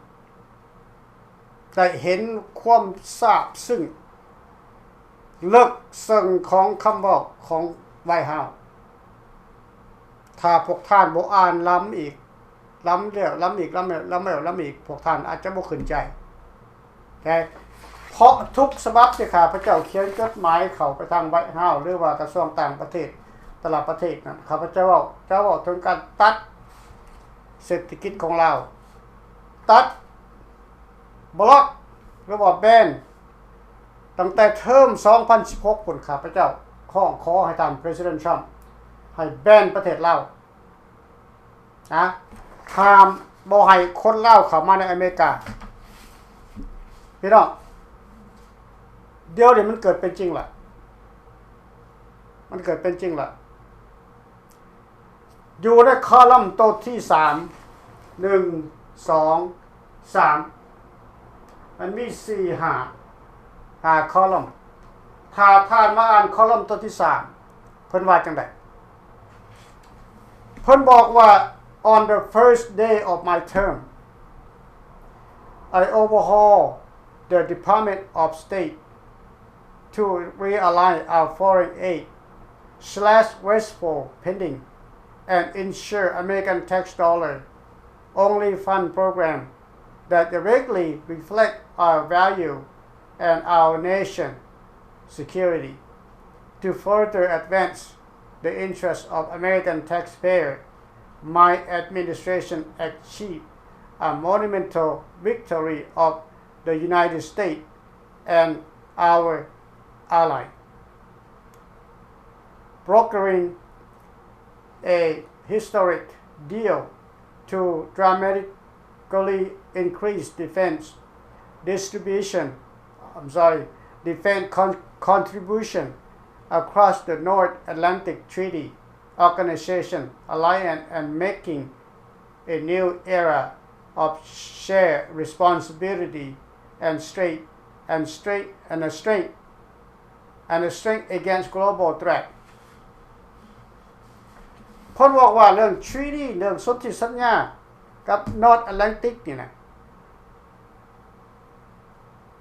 ໄດ້ເຫັນຄວາມຊາບຊຶ້ງ ເລິກເຊິ່ງຂອງຄຳເວົ້າຂອງ White House. ຖ້າພວກທ່ານບໍ່ອ່ານລ້ຳອີກ ລ້ຳແລ້ວລ້ຳອີກ ລ້ຳແລ້ວລ້ຳແລ້ວລ້ຳອີກ ພວກທ່ານອາດຈະບໍ່ຂຶ້ນໃຈ. ແຕ່ເພາະທຸກສະບັບທີ່ຂ້າພະເຈົ້າຂຽນຈົດໝາຍເຂົ້າໄປທາງ White House ຫຼືວ່າກະຊວງຕ່າງປະເທດແຕ່ລະປະເທດນັ້ນ ຂ້າພະເຈົ້າເວົ້າ ຈະເວົ້າເຖິງການຕັດເສດຖະກິດຂອງລາວ ຕັດ ບລັອກ ຫຼືວ່າແບນ ຕັ້ງແຕ່ເທີມສອງພັນສິບຫົກພຸ້ນ ຂ້າພະເຈົ້າຮ້ອງຂໍໃຫ້ທ່ານ President Trump ໃຫ້ແບນປະເທດລາວ ນະ ຫ້າມບໍ່ໃຫ້ຄົນລາວເຂົ້າມາໃນອາເມລິກາ. ພີ່ນ້ອງ ດຽວນີ້ມັນເກີດເປັນຈິງລະ ມັນເກີດເປັນຈິງລະ. ຢູ່ໃນຄໍລັມໂຕທີສາມ ໜຶ່ງ ສອງ ສາມ ມັນມີສີ່ ຫ້າ ຫ້າຄໍລັມ. ຖ້າທ່ານມາອ່ານຄໍລັມໂຕທີສາມ ເພິ່ນວ່າຈັ່ງໃດ? ເພິ່ນບອກວ່າ On the first day of my term, I overhaul the Department of State to realign our foreign aid slash wasteful spending and ensure American tax dollar only fund program that directly reflect our value and our nation security. To further advance the interests of American taxpayer, my administration achieved a monumental victory of the United States and our ally, brokering a historic deal to dramatically increase defense distribution, I'm sorry, defense con- contribution across the North Atlantic Treaty Organization alliance and making a new era of shared responsibility and strength and strength and a strength and a strength against global threat. ເພິ່ນບອກວ່າເລື່ອງ treaty ເລື່ອງສົນທິສັນຍາກັບ North Atlantic ນີ້ນະ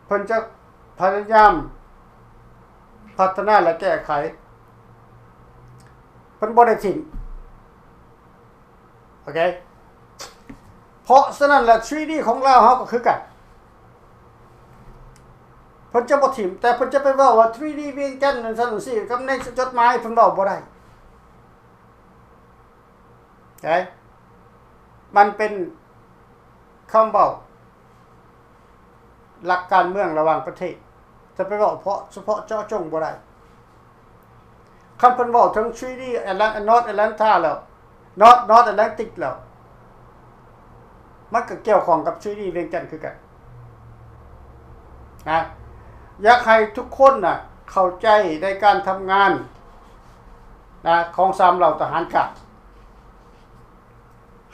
ເພິ່ນຈະພະຍາຍາມພັດທະນາ ແລະ ແກ້ໄຂ. ເພິ່ນບໍ່ໄດ້ຖິ້ມ. ໂອເຄ ເພາະສະນັ້ນລະ treaty ຂອງລາວເຮົາກໍຄືກັນ ເພິ່ນຈະບໍ່ຖິ້ມ, ແຕ່ເພິ່ນຈະໄປເວົ້າວ່າ treaty ວຽງຈັນ ຈັ່ງຊັ້ນຈັ່ງຊີ້ ກັບໃນຈົດໝາຍເພິ່ນເວົ້າບໍ່ໄດ້. ເຫັນ? ມັນເປັນຄຳເວົ້າ ຫຼັກການເມືອງລະຫວ່າງປະເທດ ຈະໄປເວົ້າເພາະສະເພາະເຈາະຈົງບໍ່ໄດ້. ຄັນເພິ່ນເວົ້າເຖິງ treaty Atlan- North Atlanta ແລ້ວ North North Atlantic ແລ້ວ ມັນກໍກ່ຽວຂ້ອງກັບ treaty ວຽງຈັນຄືກັນນະ. ຢາກໃຫ້ທຸກຄົນນະເຂົ້າໃຈໃນການທຳງານນະ ຂອງສາມເຫຼົ່າທະຫານກາງ.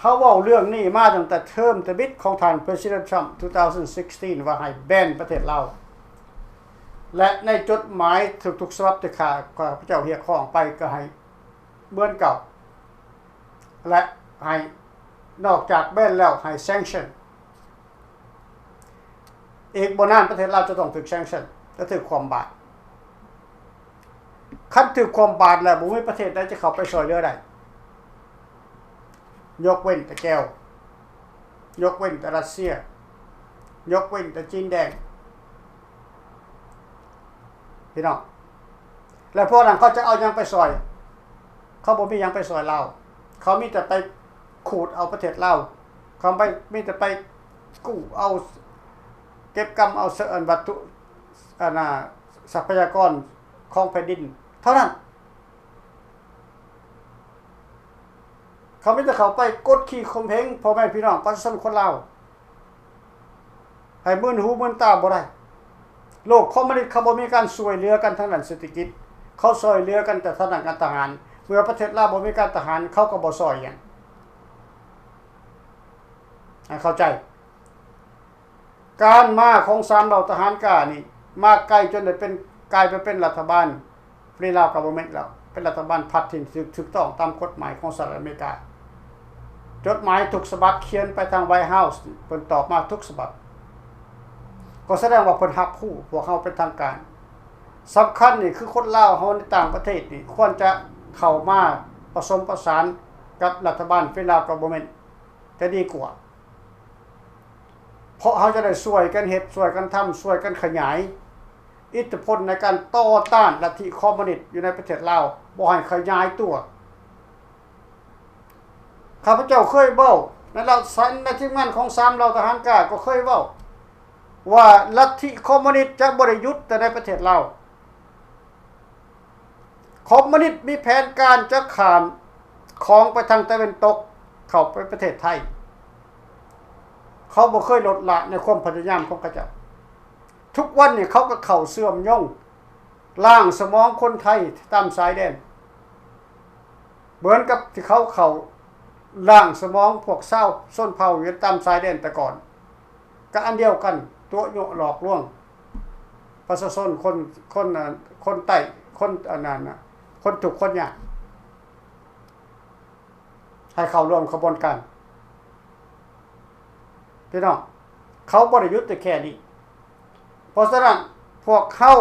ເຮົາເວົ້າເລື່ອງນີ້ມາຕັ້ງແຕ່ເທີມທຳອິດຂອງທ່ານ President Trump two thousand sixteen ວ່າໃຫ້ແບນປະເທດລາວ ແລະ ໃນຈົດໝາຍທຸກໆສະບັບທີ່ຂ້າພະເຈົ້າຮຽກຮ້ອງໄປ ກໍໃຫ້ເໝືອນເກົ່າ ແລະ ໃຫ້ ນອກຈາກແບນແລ້ວ ໃຫ້ sanction. ອີກບໍ່ນານປະເທດລາວຈະຕ້ອງຖືກ sanction ຈະຖືກຄວ່ຳບາດ. ຄັນຖືກຄວ່ຳບາດແລ້ວ ບໍ່ມີປະເທດໃດຈະເຂົ້າໄປຊ່ວຍເຫຼືອໄດ້ ຍົກເວັ້ນແຕ່ແກວ ຍົກເວັ້ນແຕ່ຣັດເຊຍ ຍົກເວັ້ນແຕ່ຈີນແດງ ພີ່ນ້ອງ. ແລ້ວພວກນັ້ນເຂົາຈະເອົາຫຍັງໄປຊ່ອຍ? ເຂົາບໍ່ມີຫຍັງໄປຊ່ອຍລາວ. ເຂົາມີແຕ່ໄປຂູດເອົາປະເທດລາວ. ເຂົາໄປ ມີແຕ່ໄປກູ້ເອົາ ເກັບກຳເອົາ ອັນ ວັດຖຸ ອັນນ່າ ຊັບພະຍາກອນຂອງແຜ່ນດິນເທົ່ານັ້ນ. ເຂົາມີແຕ່ເຂົ້າໄປກົດຂີ່ຂົ່ມເຫງພໍ່ແມ່ພີ່ນ້ອງປະຊາຊົນຄົນລາວ ໃຫ້ມື່ນຫູມື່ນຕາບໍ່ໄດ້. ໂລກຄອມມູນິດເຂົາບໍ່ມີການຊ່ວຍເຫຼືອກັນທາງດ້ານເສດຖະກິດ, ເຂົາຊ່ວຍເຫຼືອກັນແຕ່ທາງດ້ານການທະຫານ. ເມື່ອປະເທດລາວບໍ່ມີການທະຫານ ເຂົາກໍບໍ່ຊ່ອຍຫຍັງ. ໃຫ້ເຂົ້າໃຈ. ການມາຂອງສາມເຫຼົ່າທະຫານກ້ານີ້ ມາໄກຈົນໄດ້ເປັນ ກາຍໄປເປັນລັດຖະບານ Free Lao Government ແລ້ວ ເປັນລັດຖະບານພັດທີ່ຖືກ ຖືກຕ້ອງຕາມກົດໝາຍຂອງສະຫະລັດອາເມລິກາ. ຈົດໝາຍທຸກສະບັບຂຽນໄປທາງ White House ເພິ່ນຕອບມາທຸກສະບັບ. ກໍສະແດງວ່າເພິ່ນຮັບຮູ້ພວກເຮົາເປັນທາງການ. ສຳຄັນນີ້ຄືຄົນລາວເຮົາໃນຕ່າງປະເທດນີ້ ຄວນຈະເຂົ້າມາປະສົມປະສານກັບລັດຖະບານ Free Lao Government ຈະດີກວ່າ. ເພາະເຮົາຈະໄດ້ຊ່ວຍກັນເຮັດ, ຊ່ວຍກັນທຳ, ຊ່ວຍກັນຂະຫຍາຍອິດທິພົນໃນການຕໍ່ຕ້ານລັດທິຄອມມູນິດຢູ່ໃນປະເທດລາວ ບໍ່ໃຫ້ຂະຫຍາຍຕົວ. ຂ້າພະເຈົ້າເຄີຍເວົ້າ ໃນລາວ ໃນທີມງານຂອງສາມເຫຼົ່າທະຫານກ້າກໍເຄີຍເວົ້າວ່າ ລັດທິຄອມມູນິດຈະບໍ່ໄດ້ຢຸດແຕ່ໃນປະເທດລາວ. ຄອມມູນິດມີແຜນການຈະຂ້າມຂອງໄປທາງຕາເວັນຕົກ ເຂົ້າໄປປະເທດໄທ. ເຂົາບໍ່ເຄີຍລົດລະໃນຄວາມພະຍາຍາມຂອງເຂົາເຈົ້າ. ທຸກວັນນີ້ເຂົາກໍເຂົ້າເຊື່ອມໂຍງລ້າງສະໝອງຄົນໄທຕາມຊາຍແດນ ເໝືອນກັບທີ່ເຂົາເຂົ້າລ້າງສະໝອງພວກຊາວຊົນເຜົ່າຢູ່ຕາມຊາຍແດນແຕ່ກ່ອນ. ກະອັນດຽວກັນ ຕົວະຍົວະຫຼອກລວງປະຊາຊົນ ຄົນ ຄົນ ຄົນໃຕ້ ຄົນອັນນັ້ນນະ ຄົນທຸກຄົນຍາກ ໃຫ້ເຂົ້າຮ່ວມຂະບວນການ. ພີ່ນ້ອງ ເຂົາບໍ່ໄດ້ຢຸດແຕ່ແຄ່ນີ້. ເພາະສະນັ້ນ ພວກເຮົາ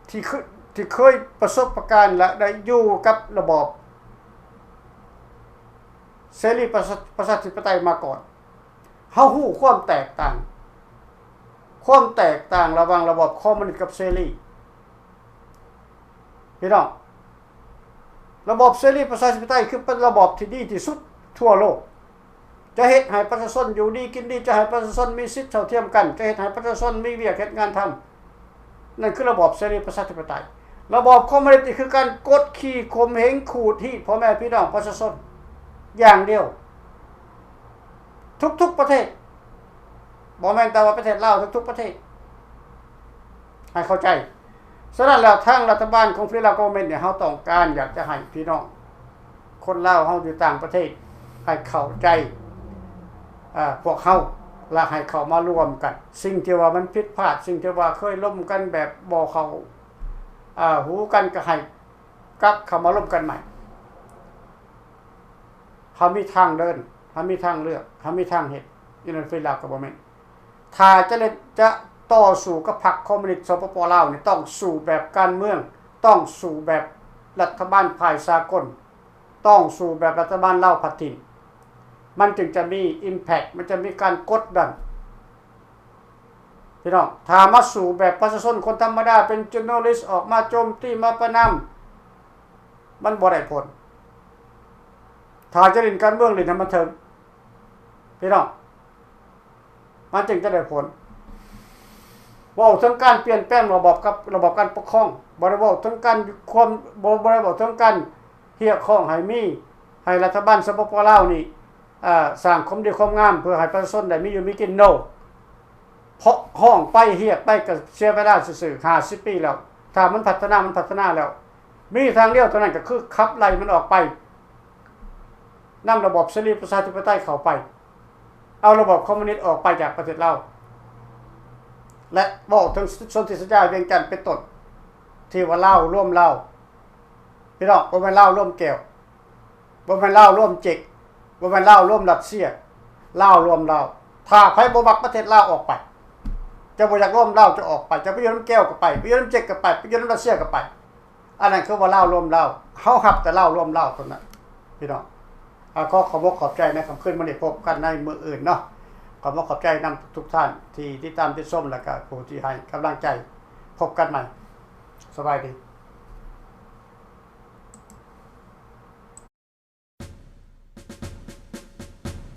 ທີ່ຄື ທີ່ເຄີຍປະສົບປະການ ແລະ ໄດ້ຢູ່ກັບລະບອບເສລີປະຊາ ປະຊາທິປະໄຕມາກ່ອນ, ເຮົາຮູ້ຄວາມແຕກຕ່າງ, ຄວາມແຕກຕ່າງລະຫວ່າງລະບອບຄອມມູນິດກັບເສລີ. ພີ່ນ້ອງ, ລະບອບເສລີປະຊາທິປະໄຕຄືເປັນລະບອບທີ່ດີທີ່ສຸດທົ່ວໂລກ. ຈະເຮັດໃຫ້ປະຊາຊົນຢູ່ດີກິນດີ, ຈະໃຫ້ປະຊາຊົນມີສິດເທົ່າທຽມກັນ, ຈະເຮັດໃຫ້ປະຊາຊົນມີວຽກເຮັດງານທຳ. ນັ້ນຄືລະບອບເສລີປະຊາທິປະໄຕ. ລະບອບຄອມມູນິດນີ້ຄືການກົດຂີ່ຂົ່ມເຫງຂູດຮີດພໍ່ແມ່ພີ່ນ້ອງປະຊາຊົນຢ່າງດຽວ. ທຸກໆປະເທດ ບໍ່ແມ່ນແຕ່ວ່າປະເທດລາວ, ທຸກໆປະເທດ ໃຫ້ເຂົ້າໃຈ. ສະນັ້ນແລ້ວ ທາງລັດຖະບານຂອງ Free Lao Government ນີ້ ເຮົາຕ້ອງການຢາກຈະໃຫ້ພີ່ນ້ອງຄົນລາວເຮົາຢູ່ຕ່າງປະເທດໃຫ້ເຂົ້າໃຈ ເອີ ພວກເຮົາ ແລະ ໃຫ້ເຂົ້າມາລວມກັນ. ສິ່ງທີ່ວ່າມັນຜິດພາດ, ສິ່ງທີ່ວ່າເຄີຍລົມກັນແບບບໍ່ເຂົ້າ ເອີ ຫູກັນ ກໍໃຫ້ກັບເຂົ້າມາລົມກັນໃໝ່. ເຮົາມີທາງເດີນ, ເຮົາມີທາງເລືອກ, ເຮົາມີທາງເຮັດ ຢູ່ໃນ Free Lao Government. ຖ້າຈະເລັດ ຈະຕໍ່ສູ້ກັບພັກຄອມມູນິດ ສປປ ລາວນີ້ ຕ້ອງສູ້ແບບການເມືອງ, ຕ້ອງສູ້ແບບລັດຖະບານຝ່າຍສາກົນ, ຕ້ອງສູ້ແບບລັດຖະບານລາວພັດຖິ່ນ. ມັນຈຶ່ງຈະມີ impact, ມັນຈະມີການກົດດັນ. ພີ່ນ້ອງ, ຖ້າມາສູ້ແບບປະຊາຊົນຄົນທຳມະດາ ເປັນ journalist ອອກມາໂຈມຕີ ມາປະນາມ, ມັນບໍ່ໄດ້ຜົນ. ຖ້າຈະຫຼິ້ນການເມືອງ, ຫຼິ້ນໃຫ້ມັນເຖິງ, ພີ່ນ້ອງ, ມັນຈຶ່ງຈະໄດ້ຜົນ. ເວົ້າເຖິງການປ່ຽນແປງລະບອບ ກັບລະບອບການປົກຄອງ, ບໍ່ໄດ້ເວົ້າເຖິງການຄວາມ, ບໍ່, ບໍ່ໄດ້ເວົ້າເຖິງການຮຽກຮ້ອງໃຫ້ມີ, ໃຫ້ລັດຖະບານ ສປປ ລາວນີ້ ເອີ ສ້າງຄວາມດີຄວາມງາມ ເພື່ອໃຫ້ປະຊາຊົນໄດ້ມີຢູ່ມີກິນ. No. ເພາະຮ້ອງໄປຮຽກໄປກໍເສຍເວລາຊື່ໆ ຫ້າສິບປີແລ້ວ. ຖ້າມັນພັດທະນາ, ມັນພັດທະນາແລ້ວ. ມີທາງດຽວເທົ່ານັ້ນ ກໍຄືຂັບໄລ່ມັນອອກໄປ, ນຳລະບອບເສລີປະຊາທິປະໄຕເຂົ້າໄປ, ເອົາລະບອບຄອມມູນິດອອກໄປຈາກປະເທດລາວ. ແລະ ເວົ້າເຖິງສົນທິສັນຍາວຽງຈັນເປັນຕົ້ນ, ທີ່ວ່າລາວລວມລາວ. ພີ່ນ້ອງ, ບໍ່ແມ່ນລາວລວມແກ້ວ. ບໍ່ແມ່ນລາວລວມເຈັກ, ບໍ່ແມ່ນລາວລວມຣັດເຊຍ, ລາວລວມລາວ. ຖ້າໃຜບໍ່ມັກປະເທດລາວ ອອກໄປ. ເຈົ້າບໍ່ຢາກລວມລາວ ເຈົ້າອອກໄປ. ເຈົ້າໄປຢູ່ນຳແກ້ວກໍໄປ, ໄປຢູ່ນຳເຈັກກໍໄປ, ໄປຢູ່ນຳຣັດເຊຍກໍໄປ. ອັນນັ້ນຄືວ່າລາວລວມລາວ. ເຮົາຮັບແຕ່ລາວລວມລາວເທົ່ານັ້ນ ພີ່ນ້ອງ. ອາ, ຂໍຂອບອົກຂອບໃຈໃນຄ່ຳຄືນມື້ນີ້. ພົບກັນໃນມື້ອື່ນເນາະ. ຂໍຂອບອົກຂອບໃຈນຳທຸກໆທ່ານທີ່ຕິດຕາມຕິດຊົມ ແລະ ກະຜູ້ທີ່ໃຫ້ກຳລັງໃຈ. ພົບກັນໃໝ່. ສະບາຍດີ.